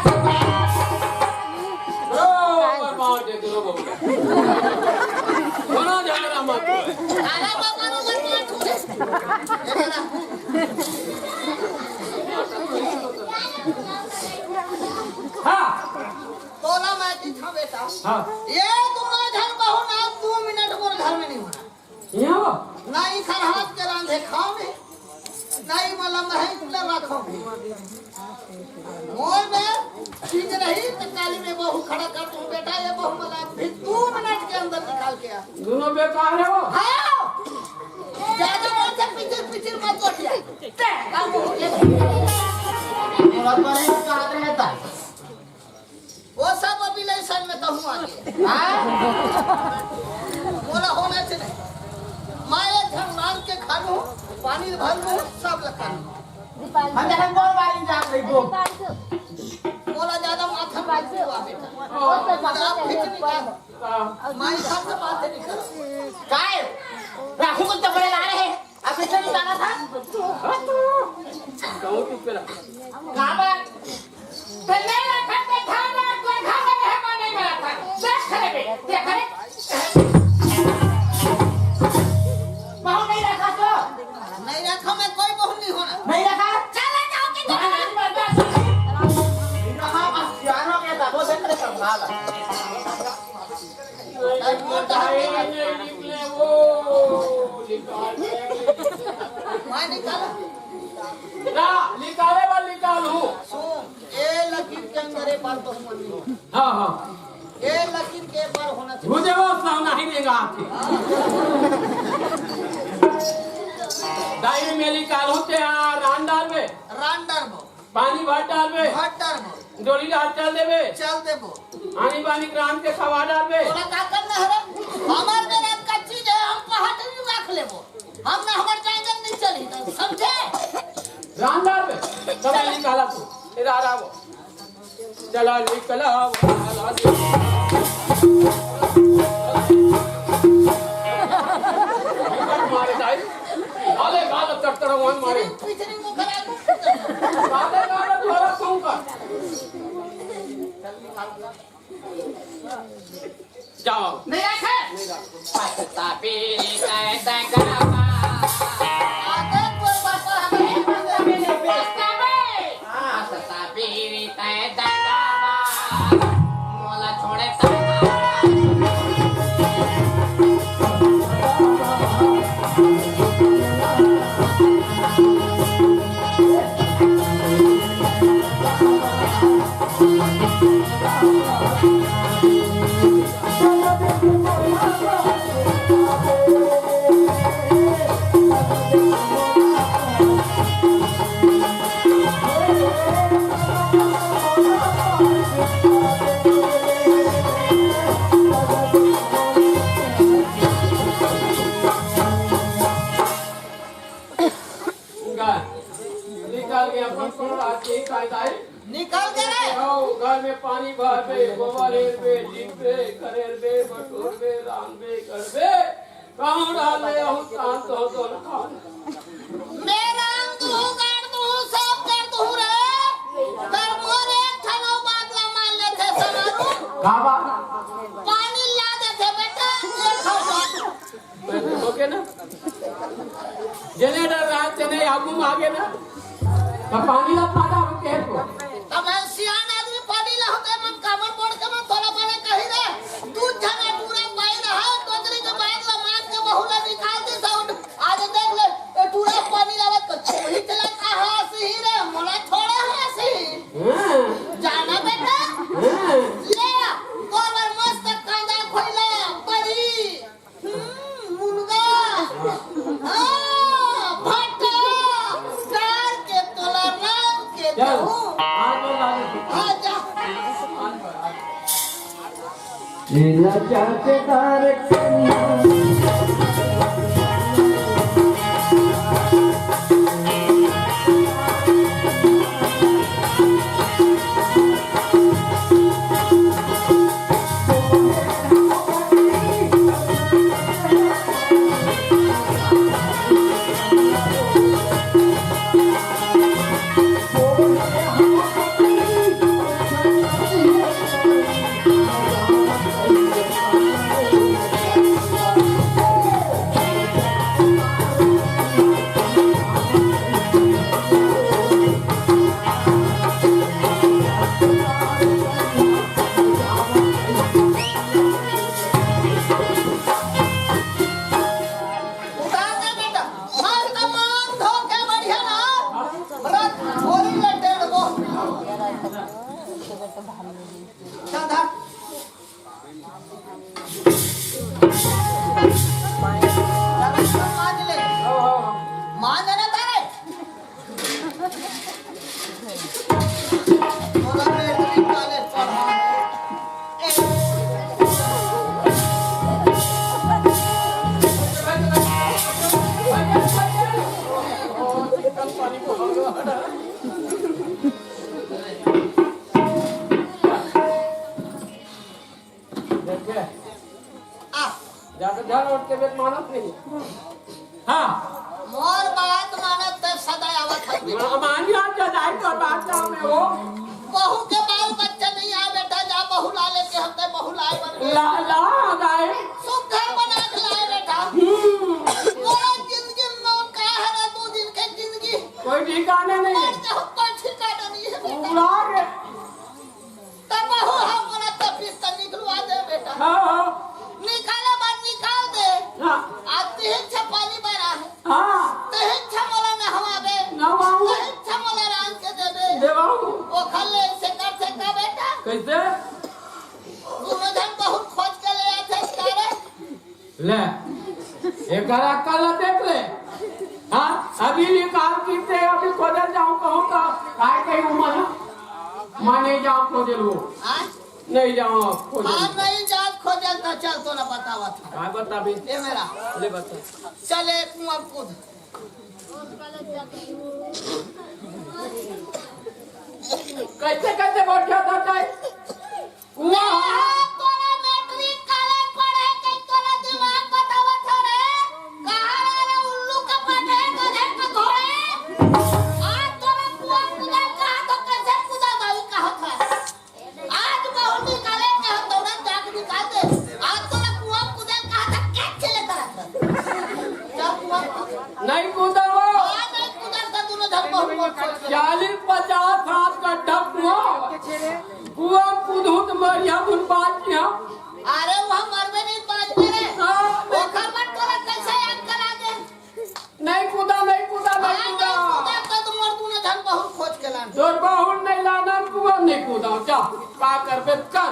ओ, पर मार दे, दोनों बहू। बना झगड़ा मत। अरे बाबा, रो मत, मत। हाँ। तोला मैं की था बेटा। हाँ। ये दोनों झन बहू ना दो मिनट मोर घर में नहीं होना। यहाँ वो? ना ही खरहास के रांधे खाओ नहीं, ना ही मला महई कुला रखो नहीं। मोर में चीज रही तो काली में बहू खड़ा कर दूं बेटा, ये बहू मला भी दो मिनट के अंदर निकाल के आ। दोनों बेकार है वो। हाँ। ज्यादा बोलते पिचिर पिचिर मत बोलिए। ते, बाबू, ये थोड़ा परहेज का हाथ रहता। वो सब अभी लाइसेंस में तो हूँ आगे। हाँ? बोला होना चाहिए। मैं एक झन मांग के खा लूँ, पानी भर लूँ, सब लगा लूँ। हम जरा कौन वाली जान रही हो? बोला ज्यादा माथा मत खुआ बेटा। आप खींच निकाल। मैं सब से बात नहीं कर। काय? राखू को चपड़े ला रहे हैं। अब इसने भी जाना था। कहूँ तू पेला। का बात? तो नहीं रखा तो खाना, तो खाना में हमारा नहीं मिला था। देख खड़े पे, देख खड़े। बहू नहीं रखा तो? नहीं रखा, मैं कोई बहू नहीं होना। नहीं रखा? चले जाओ कि तो नहीं रखा, बस जानो के था, वो देख ले संभाल। मैं निकाला। लेकिन के बार होना चाहिए। बुझे वो सब नहीं देगा आपके। दाई मेली कालू ते रान डालबे। रान डालबो। पानी भर डालबे। भर डालबो। डोली डाल चल देबे। चल देबो। आनी बानी रान के खवा डालबे। तोला का करना है रे? हमार में रात का चीज है, हम पहाट नहीं रख लेबो। हम ना हमार जायदाद नहीं चली, तो समझे? रान डालबे। चला निकाला तू। इधर आ वो। चला निकला वो, चला निकला। मारे दाई। आले गाल तड़तड़ वन मारे। पिछली मुखरा को। आले गाल थोड़ा कम कर। जाओ। नहीं रखे। पत्ता पीरी तय तय करवा। आते कोई बात हमें पत्ता पीरी तय तय करवा। मोला छोड़े तय। निकाल के अपन पूरा आज के ही कायदा है। निकाल के रे। आओ, घर में पानी भरबे, गोबर हेरबे, लिपबे, खरेरबे, बटोरबे, रांधबे, करबे। कहूँ डाल ले, आहू तान तो, तो ना खाओ। मैं रांध दूँ, गाड़ दूँ, सब कर दूँ रे। पर मोर एक ठन बात ला मान लेथे समारू। का बात? पानी ला देथे बेटा, एक ठन बात। ओके ना? जेने डर रहा, तेने आगू में आगे ना। तो पानी ला पादा रुके को। तो मैं सियान आदमी पानी ला होते मन कामड़ पड़ के मन थोड़ा बने कही रे। तू झना पूरा पाई रहा, टोकरी के बाहर ला मार के बहू ला निकाल दे साउंड। आज देख ले, ए पूरा पानी लावत तो छोड़ी चला कहाँ से ही रे, मोला थोड़ा हाँ से ही। हाँ। जाना बेटा? हाँ। ले आ, तोर बर मस्त कांदा खोइला, बड़ी। हम्म, मुनगा। हाँ, भट्टा। डार के तोला राम के चल, देहू। आज और आज। आजा। आज और आज। लीला चाटेदार कन्या। उतार दे बेटा, मस्त मान धो के बढ़िया ना, रथ थोड़ी लटे वो। चल धर। मान ले। मान जाना तारे। देखे? आ। जाके धन और तबियत मानत नहीं। हाँ। मोर बात मानत ते सदा आवत हस बेटा। मा-, मानिया जदाई तो बात ना में हो। बहू के बाल बच्चा नहीं आ बेटा, जा बहू ला लेके हम ते बहू लाए बन गए। ला, ला, लाए। सुघर बना के लाए बेटा। हम्म। मोर जिंदगी में का हरा दो दिन के जिंदगी। कोई ठिकाना नहीं है। मर जाओ, कोई ठिकाना नहीं है बेटा। उड़ा के। तब बहू हम बोला, "तब फिर तो निकलवा दे बेटा।" हाँ, हाँ। निकाले बाद निकाल दे। हाँ। आज तिहिन छा पानी भरा है। हाँ। तिहिन छा मोला नहवा दे। नहवाऊँ। तिहिन छा मोला रांध के दे दे। देवाऊँ। वो खा ले, इसे कर से का बेटा? कैसे? दोनों जन बहू ले, एकर अक्कल ला देख ले। हाँ, अभी निकाल किते, अभी खोजे जाऊं कहूं त काय कही उमर है? माने जाऊं खोजे लो। हाँ? नहीं जाऊं खोजे हाँ, लो। नहीं जात खोजे त चल तोला बतावत हूँ। काय बताबे? ये मेरा। ले बता। चल एक कुआं कूद। कैसे कैसे बैठा था काय? वाह! तोरा मैट्रिक काले पढ़े के तोरा दिमाग बतावत हो रे? कहाँ रहे रे उल्लू के पढ़े गधे के घोड़े? आज तोरा कुआं कूदे कहा तो कैसे कूदा भाई कहा था? आज बहुत निकाले के हम दौड़त जाके निकाल दे। आज तोरा कुआं कूदे कहा था, कैच ले तरह से। जा कुआं कूद। नहीं कूदल वो। हाँ, नहीं कूदल तो दोनों झन बहुत मोट मोट। चालीस पचास हाथ का ढक हुआ। कुआं कूदहूं त मरिया धुन बाज के हम। अरे, वह मरबे नहीं, बाजबे रे। हाँ, नहीं। ओखर बाद तोरा कैसे याद करा दे? नहीं कूदा, नहीं कूदा, नहीं हाँ, कूदा। नहीं कूदा, तो तुम और तूने धन बहुत खोज के लान। तोर बहुत नहीं लाना, कुआं नहीं कूदा। जा, का करबे कर।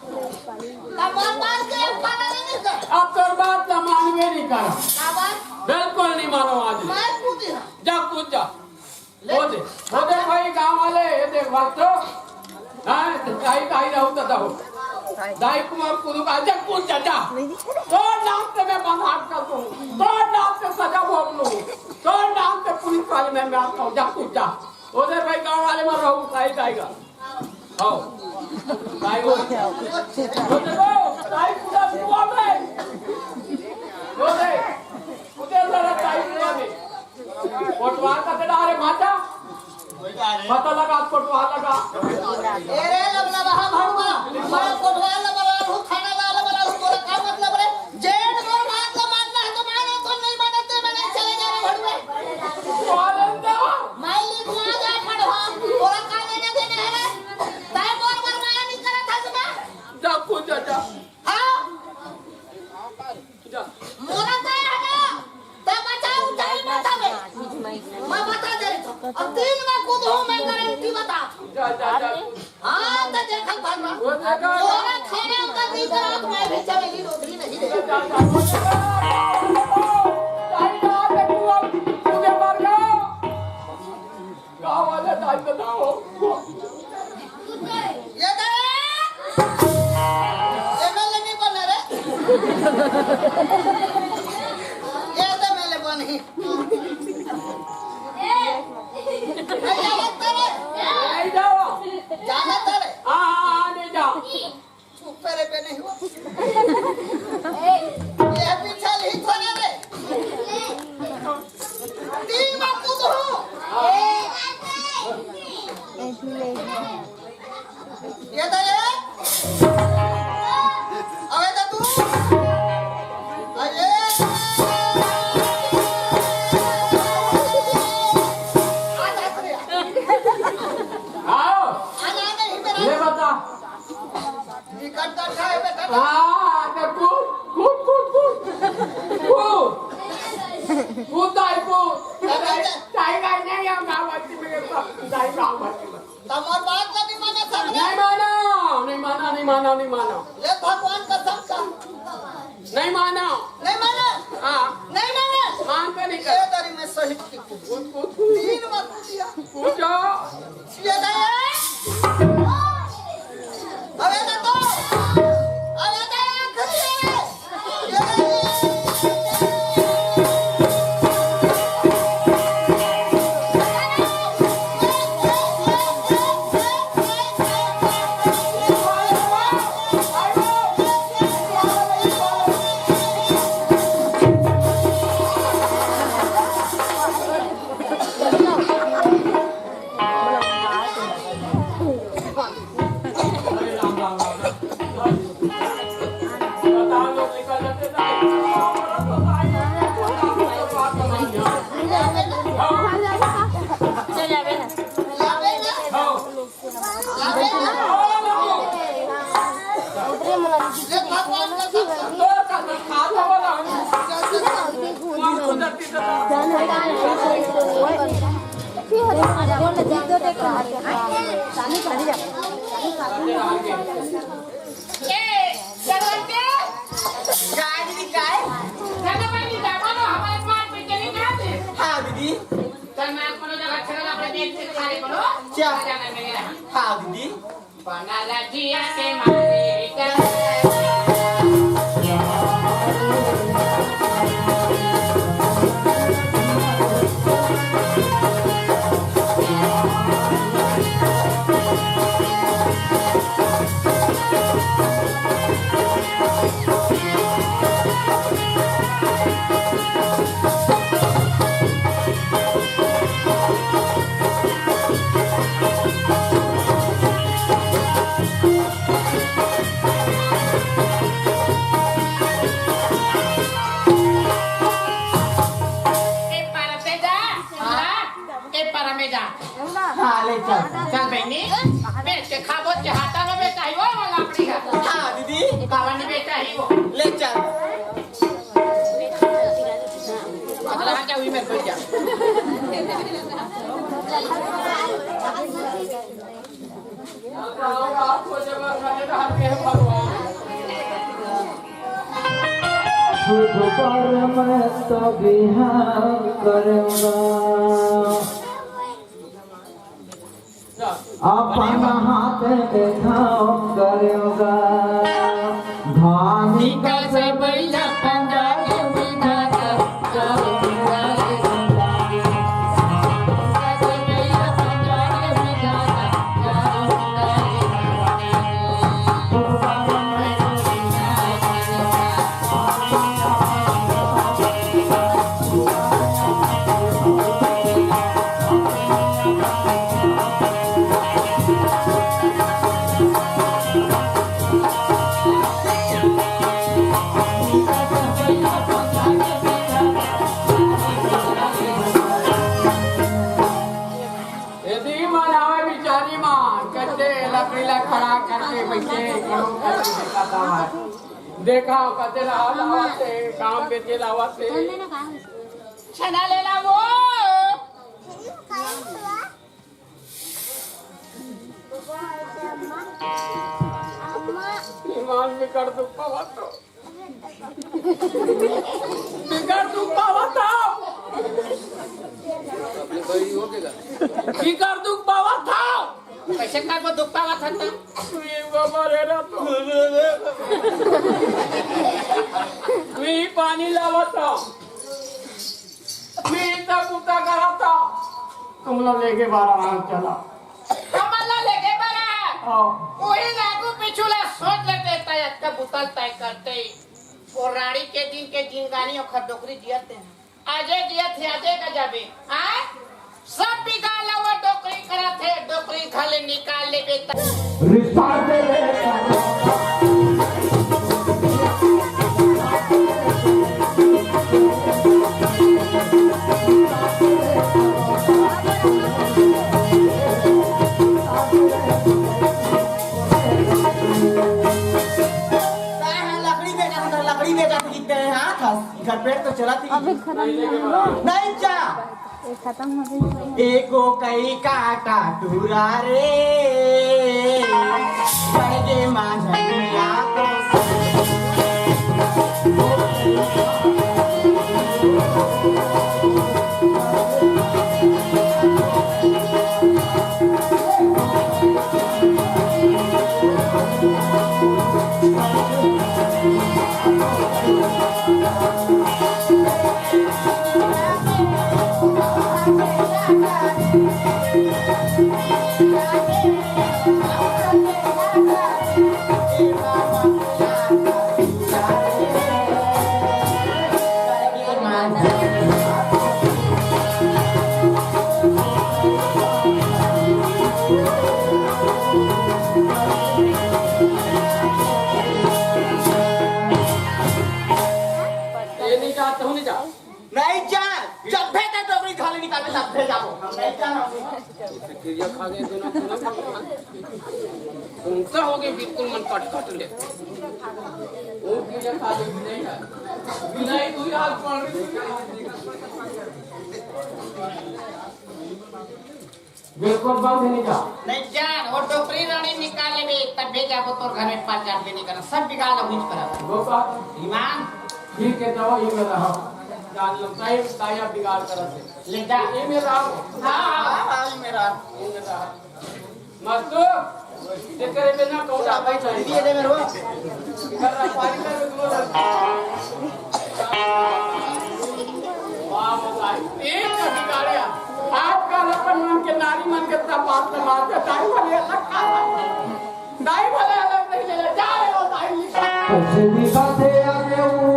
तब बात, बात के अब पालन नहीं कर। अब तोर बात ला मानबे नहीं कर। का बात? बिल्कुल नहीं मानो आज। मैं कूदी हूँ। जा, कूद जा। ले। हो दे, हो दे भाई गांव वाले, ये देख बात तो। हाँ, दाई, दाई रहू तो दहो। दाई कुमार कुदू का, जा कूद जा, जा। तोर नाम से मैं बंद हाथ कर दूँ। तोर नाम से सजा भोग लूँ। तोर नाम से पुलिस वाले मैं, मैं आता हूँ, जा कूद जा। हो दे भाई गांव वाले में रहू, दाई, दाई का। हो। दाई हो। हो दे वो, दाई पूरा कुआं में। हो दे। उधर जरा दाई कुआं में। कोटवार का तेरा रे भाटा। पता लगा, कोटवार लगा। ए रे लबला बहा भड़वा, मैं कोटवार लबला हूँ, थाना ला लबला हूँ, तोरा का मतलब रे? जेठ मोर बात ला मानना है तो मानो, तो नहीं मानते मैं नहीं चले जा रे भड़वे। मालूम तो। मैं लिखवा जा भड़वा, तोरा का लेने देने है रे? तय मोर पर माया नहीं करत हस ना? जा कूद जा, जा। हाँ? जा। मोरा तय है ना? तय बचाओ, उठाई मत हवे। मैं बता दे रही हूँ। अब तीन में कूद हूँ, मैं गारंटी बता। जा, जा, जा। हाँ, तो देखा भरमा। वो देखा। तोरा खाना का दिन रात मैं भी चलेगी नौकरी नहीं दे। जा, जा, जा। ताई ना, तू अब, तू के मर गया। गाँव वाले दाई बताओ। ये दे। एमएलए नहीं बना रे। ये तो एमएलए बनी। नहीं जाना तेरे। नहीं जाओ। जाना तेरे। हाँ, हाँ, हाँ, नहीं जाओ। चुप रे बे, नहीं हो। ये पीछा नहीं थोड़ा रे। तीन बार कूद हो। ये तो ये। अबे तो तू। अरे। आओ। आ जा, नहीं मेरा। ये बता। टिकट कट है बेटा। हाँ, तो कूद, कूद, कूद, कूद। कूद। कूद, दाई, कूद। दाई, दाई, दाई, नहीं, हम गाँव भर्ती में गए, दाई, गाँव भर्ती में। तमोर बात ला नहीं माना सब रे। नहीं माना, नहीं माना, नहीं माना, नहीं माना। ले भगवान कसम का। नहीं माना। नहीं माना। हाँ। नहीं माना। मान के नहीं ये कर। दरी में सही कूद, कूद, कूद। तीन बार कूद दिया। कूद जा। ये दया। अबे ना तो। अबे दया, खुद ले। क्या? हाँ दीदी। ए, पारा में जा। हाँ, ले चल। चल बहिनी, बेच के खाबो, के हाटा में बेचाही, वो वाला लकड़ी है। हाँ, दीदी। कावन में बेचाही वो। ले चल। अगला हाथ जा, वही में बैठ जा। शुभ कर्म तभी हम करेंगे, अपन हाथ में घाव करेंगे। धानी का से बैला पंडाल में जाता, यदि मन आवे बिचारी मन, कच्चे लकड़ी ला खड़ा करके बैठे, करो करके देखा था मैं। देखा, कच्चे ला लावत हे, काम बेचे लावत हे। छना ले ला वो। ईमान में कर दो, पावा तो। बिगर दुख पावत हव। बिगर दुख पावत हव। कइसे करबो दुख पावत हन त? ये बाबा रे रे तो। मी पानी लावत हव। मी त कुत्ता करत हव। तुम लोग लेके बारह आराम चला। हमन ला लेगे बर आय। हाँ। उही लागू पीछू ला सोच लेते, तय अतका बुतल तय करते। वो रानी के दिन के जिंदगानी ओखर डोकरी जियत हे। आजे जियत हे, आजे का जाबे। आय? सब बिगाड़ ला वो डोकरी करत हे, डोकरी घर ले निकाल लेबे त। रिश्ता दे ले। काय है, लकड़ी बेचत हस, लकड़ी बेचत हस, कितने हाथ हस, इधर पेट तो चलत ही। अभी खत्म नहीं हुआ। नहीं जा। ये खत्म हो गई। एगो कई काटा टूरा रे, पड़ गे माझा टूरा। ये नहीं जा, तू नहीं जा। नहीं जा, जब भेजा डोकरी घर ले निकाल, तब भेजा वो। हम नहीं जाना। क्रिया खा गए दोनों, दोनों भगवान। उनका हो गए बिल्कुल मन कट कट ले। वो क्रिया खा गए, नहीं है। बिलाई तू ही हाथ पड़ रही है। बिल्कुल बंद नहीं जा। नहीं जान, वो डोकरी रानी निकाल लेबे, तब भेजा वो तोर घर में पाँच हजार पे नहीं करना, सब बिगाड़ लो, कुछ करा। वो बात। ईमान। ठीक है, दवा ये में रहा। जान लो, सही, सही अब बिगाड़ करत हे। ले जा। ये मेरा, हाँ, हाँ, हाँ, ये मेरा, ये मेरा। मस्तू, ये करे बिना कौन आता ही नहीं। ये दे मेरे को। कर रहा, पानी कर दो, दोनों। वाह, वाह, एक का बिगाड़िया। आजकल अपन मन के नारी मन के इतना बात न मारते, दाई भले अलग का। दाई भले अलग नहीं ले, जा रे वो दाई। कैसे दिखाते आगे वो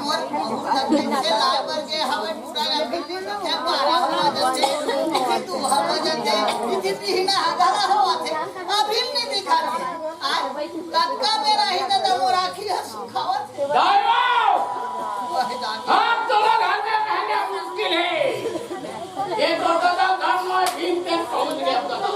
मोर बहू ला कइसे लाए बर गे हवय, पूरा रात के बारह बजत हे, इति दू बजत हे, इति बिहना हजारा होवत हे, अभी नइ दिखात हे। आज कतका बेरा ही ददा मोर आँखी ह सुखावत हे। दाई बाबू! वह दादी। अब तोला घर में रहना मुश्किल हे। ये तो दादा घर में भीम के पहुंच गया दादा।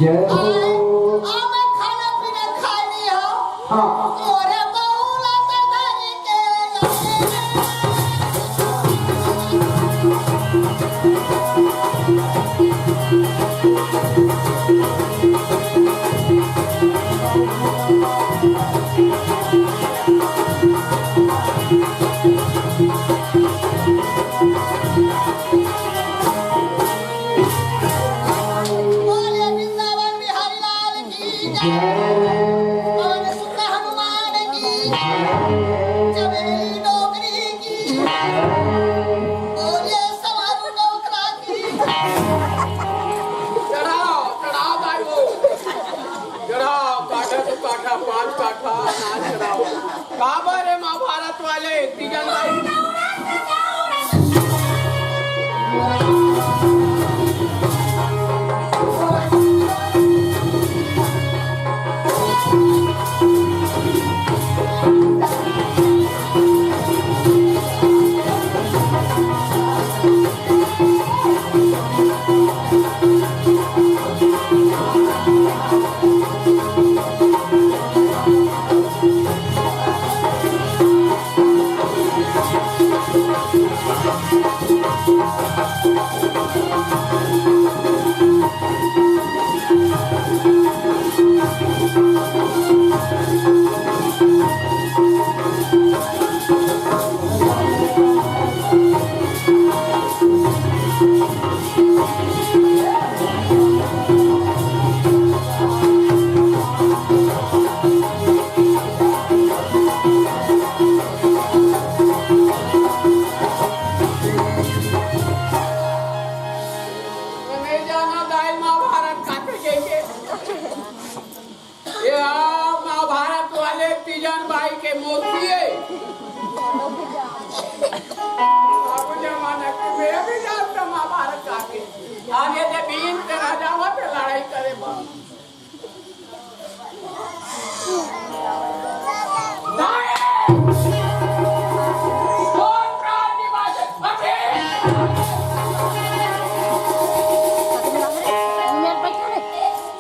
जय हो। हाँ। बोलिए वृंदावन बिहारी लाल की जय। पवन सुत हनुमान की जय। चमेली डोकरी की जय। बोलिए समारू डोकरा की जय। चढ़ाओ, चढ़ाओ भाई वो। चढ़ाओ, काठा तो काठा, पांच काठा, नाच चढ़ाओ। काबर रे महाभारत वाले, तीजन भाई? जान भाई के मोती है। बाबू जमाना के मेरा भी जान था महाभारत जाके। आगे से भीम तेरा जावा पे लड़ाई करे बा।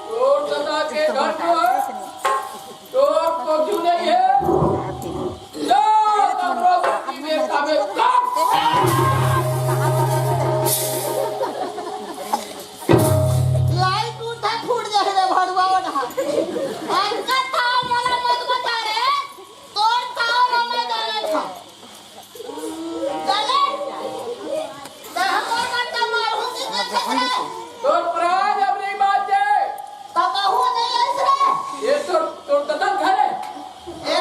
तोर दादा के घर जो है, तो, तो क्यों नहीं है? जा, तब रोज की में तबे कब? लाइट उठा फूट जाए रे भड़ुआ ओढ़ा। अनका था मोला मत बता रे, तोर था मोला जाना था। चले, मैं हमर बच्चा मारू की कैसे रे? तोर प्राण अब नहीं बाचे। तब बहू नहीं ऐसे रे। ये तोर, तोर ददन घर है। ए,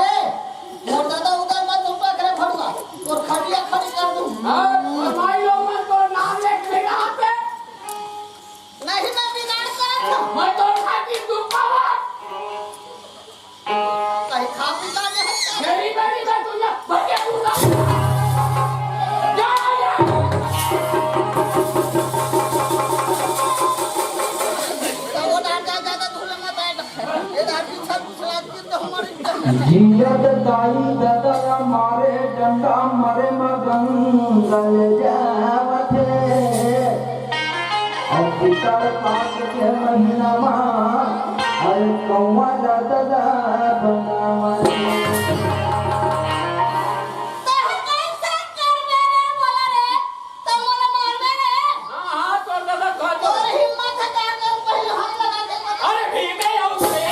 मोर दादा उधर मत उठा करे भड़ुआ, तोर खटिया खड़ी कर दूं। हाँ, और भाई लोग मत तोर नाम लेके मेरे हाथ पे। नहीं, मैं बिगाड़ कर। मैं तोर खातिर दुख पावा। कहीं खा पी लाने हैं क्या? मेरी, मेरी, मैं तुझे भर के दूंगा। जा, जा। तो वो डर जा, ज्यादा धूल में बैठ। ये डर पीछा जियत दाई ददा मारे डंडा मरे मगन गल जावत हे। अउ पितर पाक के महीना मा अरे कौआ ददा बनावत हे। त मोला मारबे रे। हाँ, हाँ, तोर दादा घर तो तोर हिम्मत है का कर पहले हम लगा दे। अरे भीमे आऊ रे।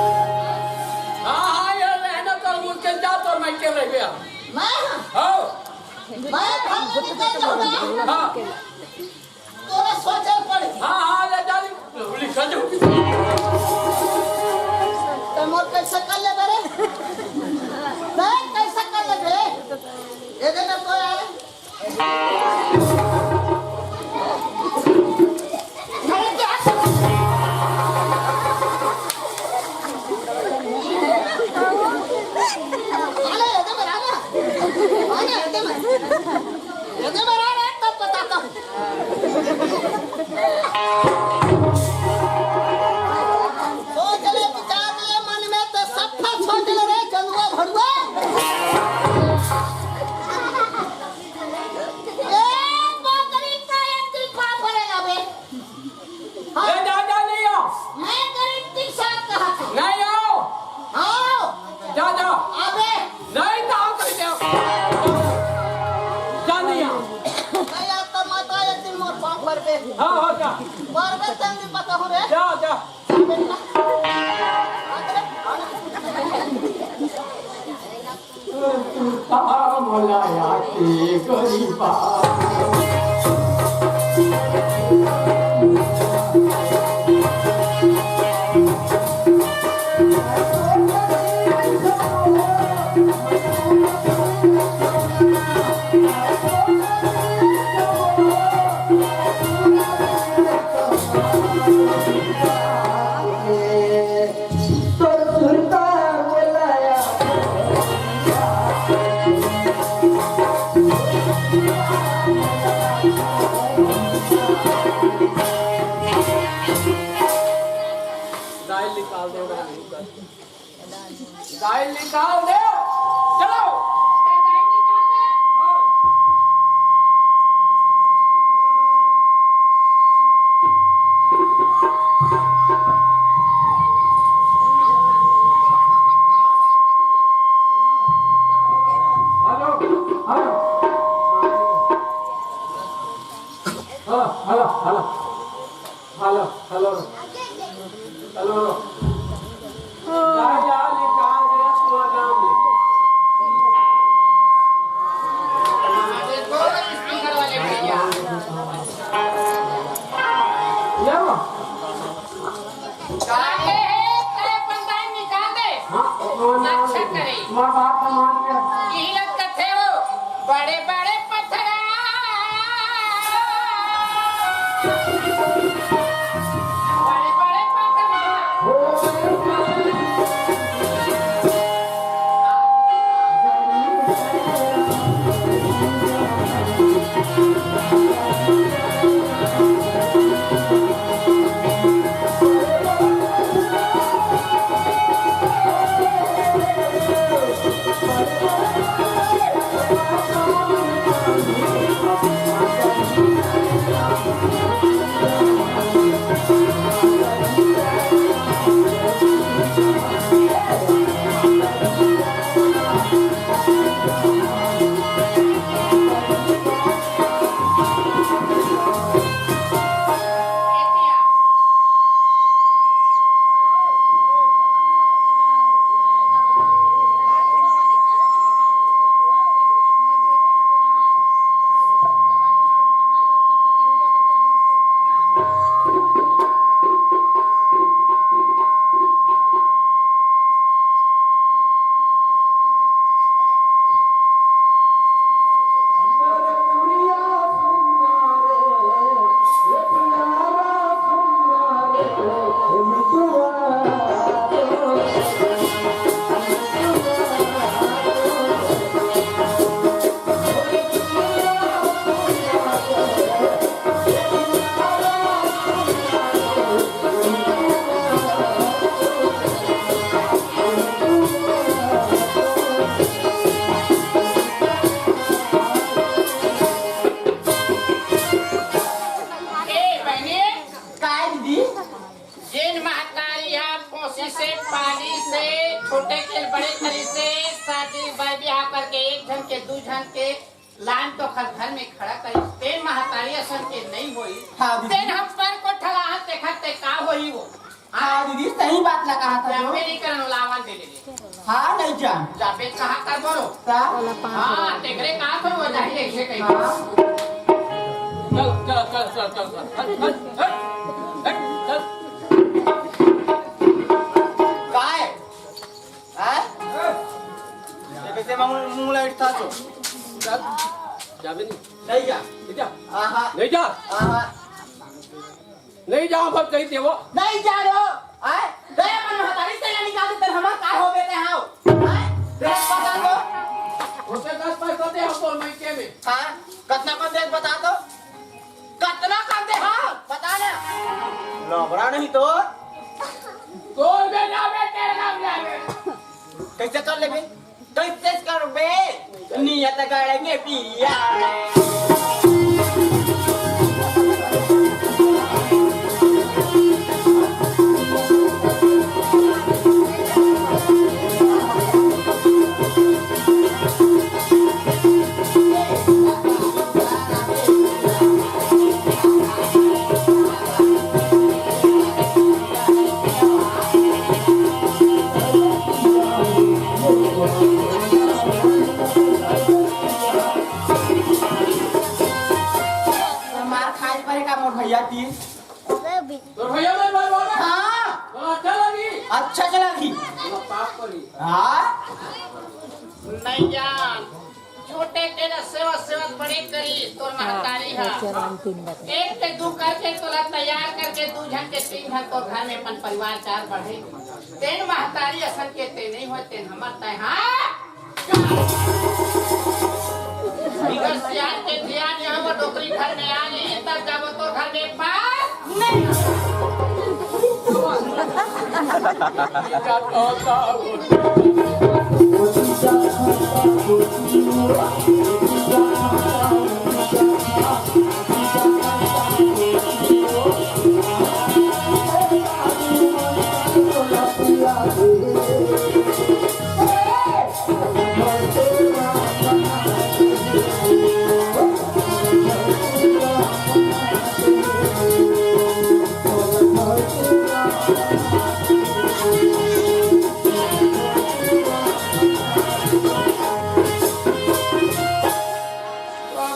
हाँ, हाँ, ये रहना तो मुश्किल जा तो मैं के रह गया। मैं? हाँ। मैं घर में निकल जाऊंगा। हाँ। तोला सोचे पड़ी। हाँ, हाँ, ले जा, लिखा जाऊ। त मोर कैसे कर लेबे रे? नहीं, कैसे कर लेबे? ये दे ना तो यार। अरे क्या कर? आले, ये दे मेरा ना। आले, ये दे मेरा। यदि मेरा रे, तब बताता हूँ। सोच ले, विचार ले मन में, तो सफा सोच ले रे, जलुआ भड़ुआ। ए, बकरी का एक दिन पाप भरे ना बे। हाँ। ए, जा, जा, नहीं आओ। मैं करीब तीन साल का था। नहीं आओ। आओ। जा, जा। अबे। नहीं, ना आओ, कहीं नहीं आओ। जा, नहीं आओ। नहीं आओ, तो मत आए, दिन मोर पाँव पर बे। हाँ, हाँ, जा। पर बे, तंग नहीं पता हो रे। जा, जा। जा, बेटा। अरे, अरे। दाई निकाल दे, दाई निकाल दे। चलो। Hello, hello. Hello, hello, hello. Hello, hello, hello. जा, जा, निकाल दे, पूरा नाम लिख। देखो, स्पीकर वाले भैया। ले लो। काहे है, तेरे पंडाल निकाल दे। हाँ, वो ना, अच्छा करे। मैं बात मान गया। यही लगता थे वो। बड़े बड़े पत्थर, बड़े बड़े पत्थर। ए, बहिनी। काय दीदी? जेन महतारी ह पोसी से, पाली से, छोटे के बड़े करी से, शादी बर बिहाव करके एक झन के, दू झन के लान तो खर घर में खड़ा करी, तेन महतारी असन के नहीं होई। हाँ, दीदी। तेन हम पर को ठलाहत देखत ते का होई वो। हाँ, दीदी, सही बात लगा था जो। मेरी करन लावन दे ले। हाँ, नहीं जा। जाबे कहाँ कर बोलो? का? हाँ, तेकरे कहाँ पर वो जाही ऐसे कहीं। हाँ। चल, चल, चल, चल, चल, चल। हट, हट, हट, हट, चल। काय? हाँ? ये कैसे मुंह, मुंह लाइट था तो? चल, जाबे नहीं। नहीं जा। नहीं जा। आहा। नहीं जा। आहा। नहीं जाओ, बस कही देवो। नहीं जा रहे हो? आय? दया मन महतारी से ना निकाल देते, हमार का हो गए थे, हाँ? आय? दस बता दो। उसे दस पैसा दे हमको, मैं के में। हाँ? कितना कन दे, बता दो। कितना कन दे, हाँ? बता ना। लबड़ा नहीं तो। तोर बेटा बेटे ना जावे। कैसे कर लेबे? कैसे करबे? नियत गड़ेंगे पिया। मार खाए पड़े का मोर भैया ती? तो भैया मैं बोल रहा। हाँ। तो अच्छा लगी। अच्छा चला भी। तो पाप करी। हाँ। नहीं जान। छोटे तेला सेवा सेवा बड़े करी तोर महतारी हा। एक ते दू करके तोला तैयार करके दू झन के तीन झन तोर घर में अपन परिवार चार बढ़े। तेन महतारी असन के ते नहीं होय, तेन हमर तय हा। अगर सियान के धियान यहाँ पर डोकरी घर में आ गई, तब जाबो तो घर में पास नहीं।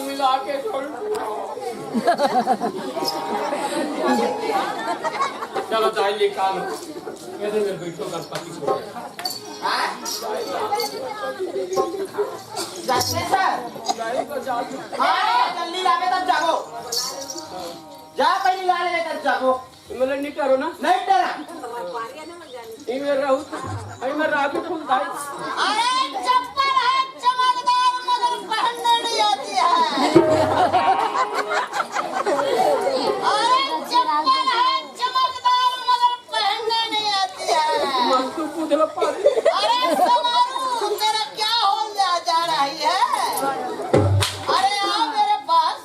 मिला के छोड़। चलो, चाय निकालो। मेरे में बैठो, गणपति को। हाँ? जल्दी लावे तब जागो। जा पहली ला ले तब जागो। इमे ले निकरो ना। नहीं डरा। इमे रहू, इमे राजू फूल दाई। अरे चप्पल है चमकदार मगर पहनने नहीं आती है। अरे चप्पल है चमकदार मगर पहनने नहीं आती है। मन तो पूछला पारी। अरे समारू, तेरा क्या होल जा, जा रही है? अरे आओ मेरे पास।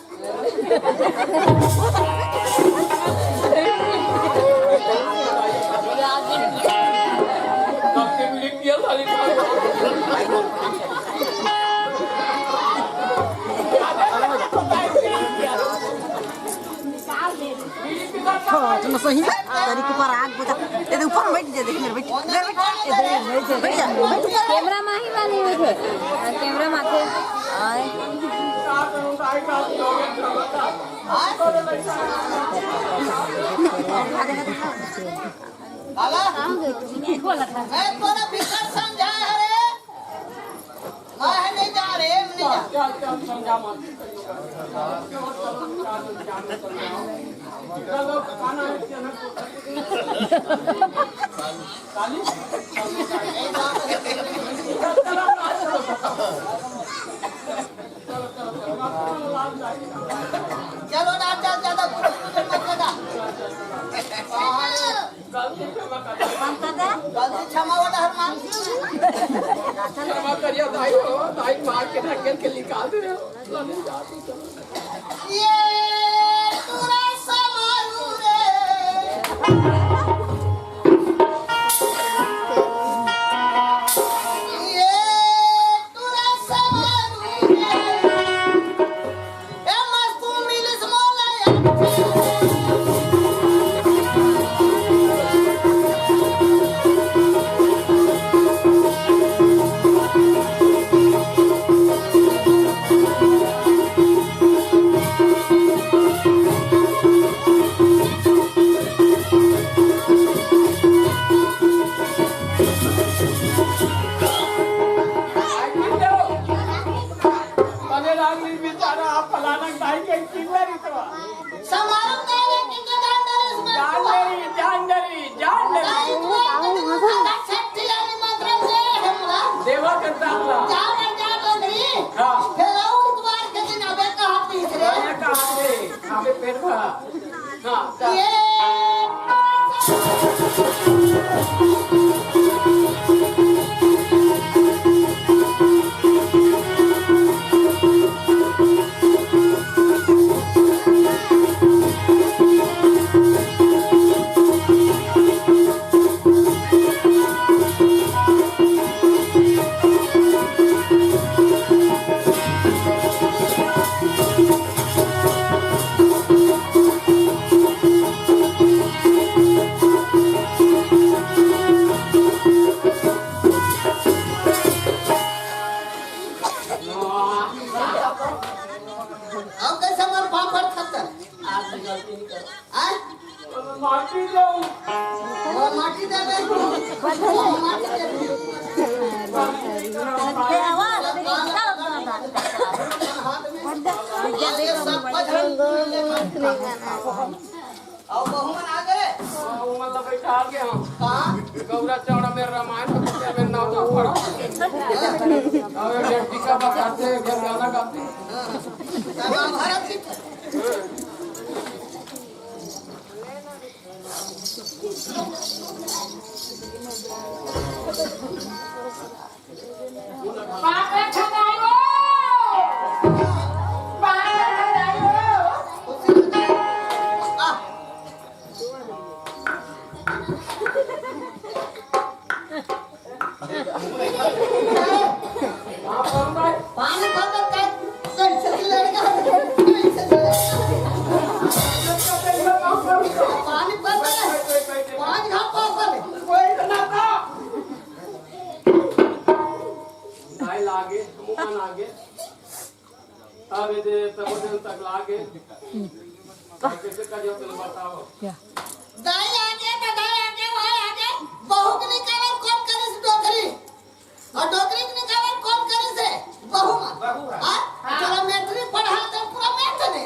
हाँ, तो ना सही। तेरी के ऊपर आग बुझा। ये तो ऊपर में बैठ जा, देख मेरे बैठ। मेरे बैठ। ये तो बैठ जा, बैठ जा, बैठ जा। कैमरा में ही बनी हुई थे। हाँ, कैमरा में थे। आए। लाला, मैं तोरा भीतर समझा है रे। मैं नहीं जा रे, नहीं जा। क्या, क्या समझा मत। चलो, खाना है, खाना। चलो ना, चल, ज्यादा कुछ मत लगा। गलती क्षमा कर। गलती क्षमा होता हर मांग। क्षमा करिए दाई हो, दाई मार के ढकेल के निकाल दे हो। ये पूरा समारू रे। ये बने राम जी बेचारा, आप फलाना दाई के किंगला रितवा। समारोह करे कि के जान डरे इसमें जान डरी, जान डरी, जान डरी। दाई को तो छठी वाली मंत्र दे हमरा। देवा के दाखला। जा रे, जा डोगरी। हाँ। फिर और इतवार के दिन अबे कहा तीसरे। अबे कहा रे, अबे पेट भरा। अब कैसे मोर पापड़ खत्म? आय? माटी दो। वो माटी देबे। वो माटी देबे। ए, आवाज, चल, चल, चल। अउ बहू मन आ गए। हाँ, वो मन ला बैठा के हम। कहाँ? गौरा चौड़ा में रामायण में, में नाव तो पढ़ो। और एक टीका बताते, एक गाना गाते। हाँ। महाभारत की। पापड़ खटाई हो, पापड़ खटाई हो। पानी भर कर, कैसे लड़का, कैसे लड़का। पानी भर कर, पानी खा पापड़। कोई इतना था। दाई लागे, मुंह लागे। अब ये दे, तब दिन तक लागे। कैसे करियो, तुम बताओ। दाई आगे, तो दाई आगे, भाई आगे। बहू के निकालन कौन करिस डोकरी? और डोकरी के निकालन कौन करिस रे? बहू मन। बहू मन। हाँ? हाँ। तोला मैट्रिक पढ़ा तो पूरा मैथ ने।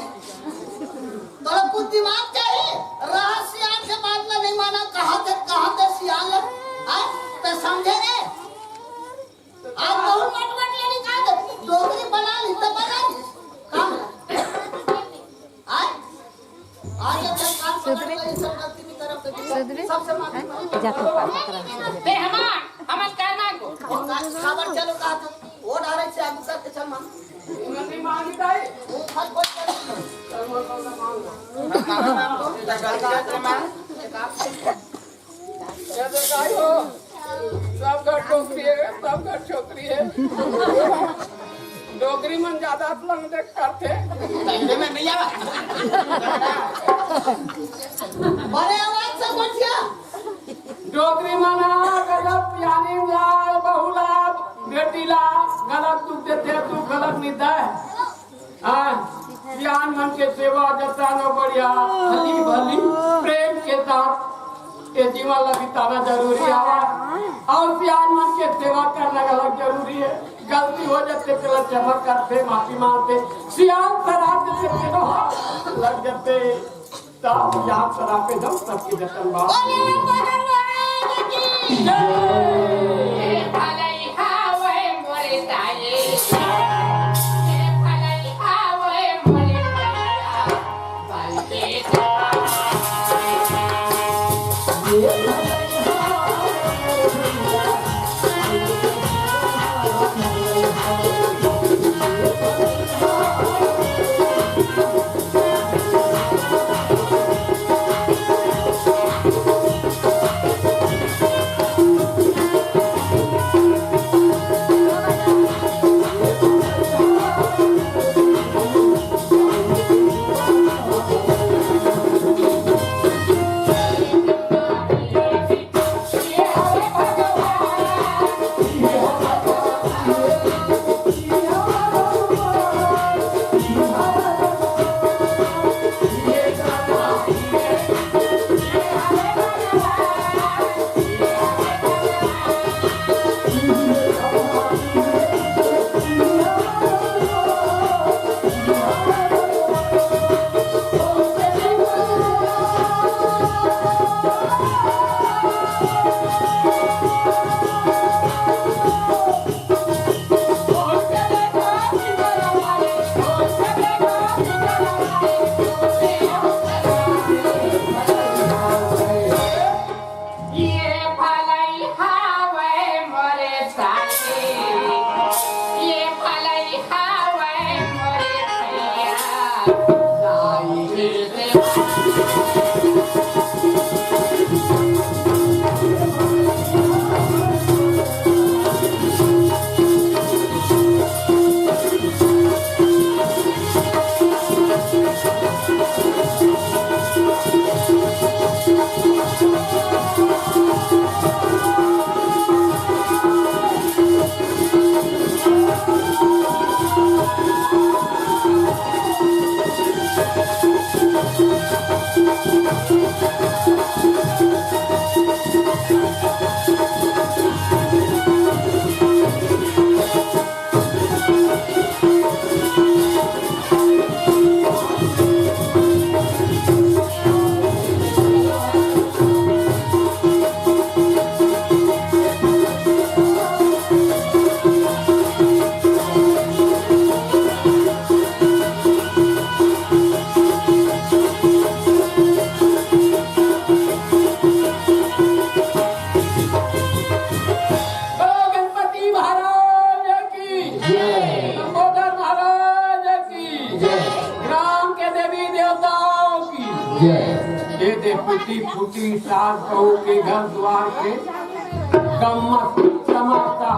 तोला कुछ दिमाग चाहिए? रहा सियान के बात में नहीं माना, कहाँ से, कहाँ से सियान ले? हाँ? तो समझे रे? आज बहुत मटमट ले निकाल दे। डोकरी बना ली तो बना ली। काम है। आज, आज ये सब काम सुधरे? करने का ये सब गलती की तरफ से सुधरे? सबसे माफी मांगो। जा तो काम करा, सुधरे। बे हमार, हमन का मांगो? वो का-, काबर चलो कहा तो, वो डायरेक्ट से आगू करके चल मांग। नहीं मांगी भाई। वो फल फल कर। चल, वो फल मांगो। ये तो गाय हो, सब घर डोकरी है, सब घर छोकरी है। डोकरी मन ज्यादा लंगदे करथे। तैले में नहीं आवा। बड़े आवाज से बोलिया। डोकरी मन हा गजब पियानी ला, बहू ला, बेटी ला, गलत दुख देथे, दुख गलत निंदा है। हाँ, सियान मन के सेवा जतन बढ़िया, हली भली, प्रेम के साथ ये जीवन ला बिताना जरूरी है। और सियान मन के सेवा करना घलो जरूरी है। गलती हो जाथे, तेला क्षमा करथे, माफी मांगथे। सियान शराब जैसे तेनो हाथ लग जाथे। साहब, यहाँ पर आके हम सबके जतन बा। बोले भगवान की जय। भलई हावय मोरे ताये। भलई हावय मोरे ताये। ये भलई हावय मोरे साथी, ये भलई हावय मोरे भैया। ये दे टूटी फूटी सास बहू के घर द्वार के गम्मत तमाशा।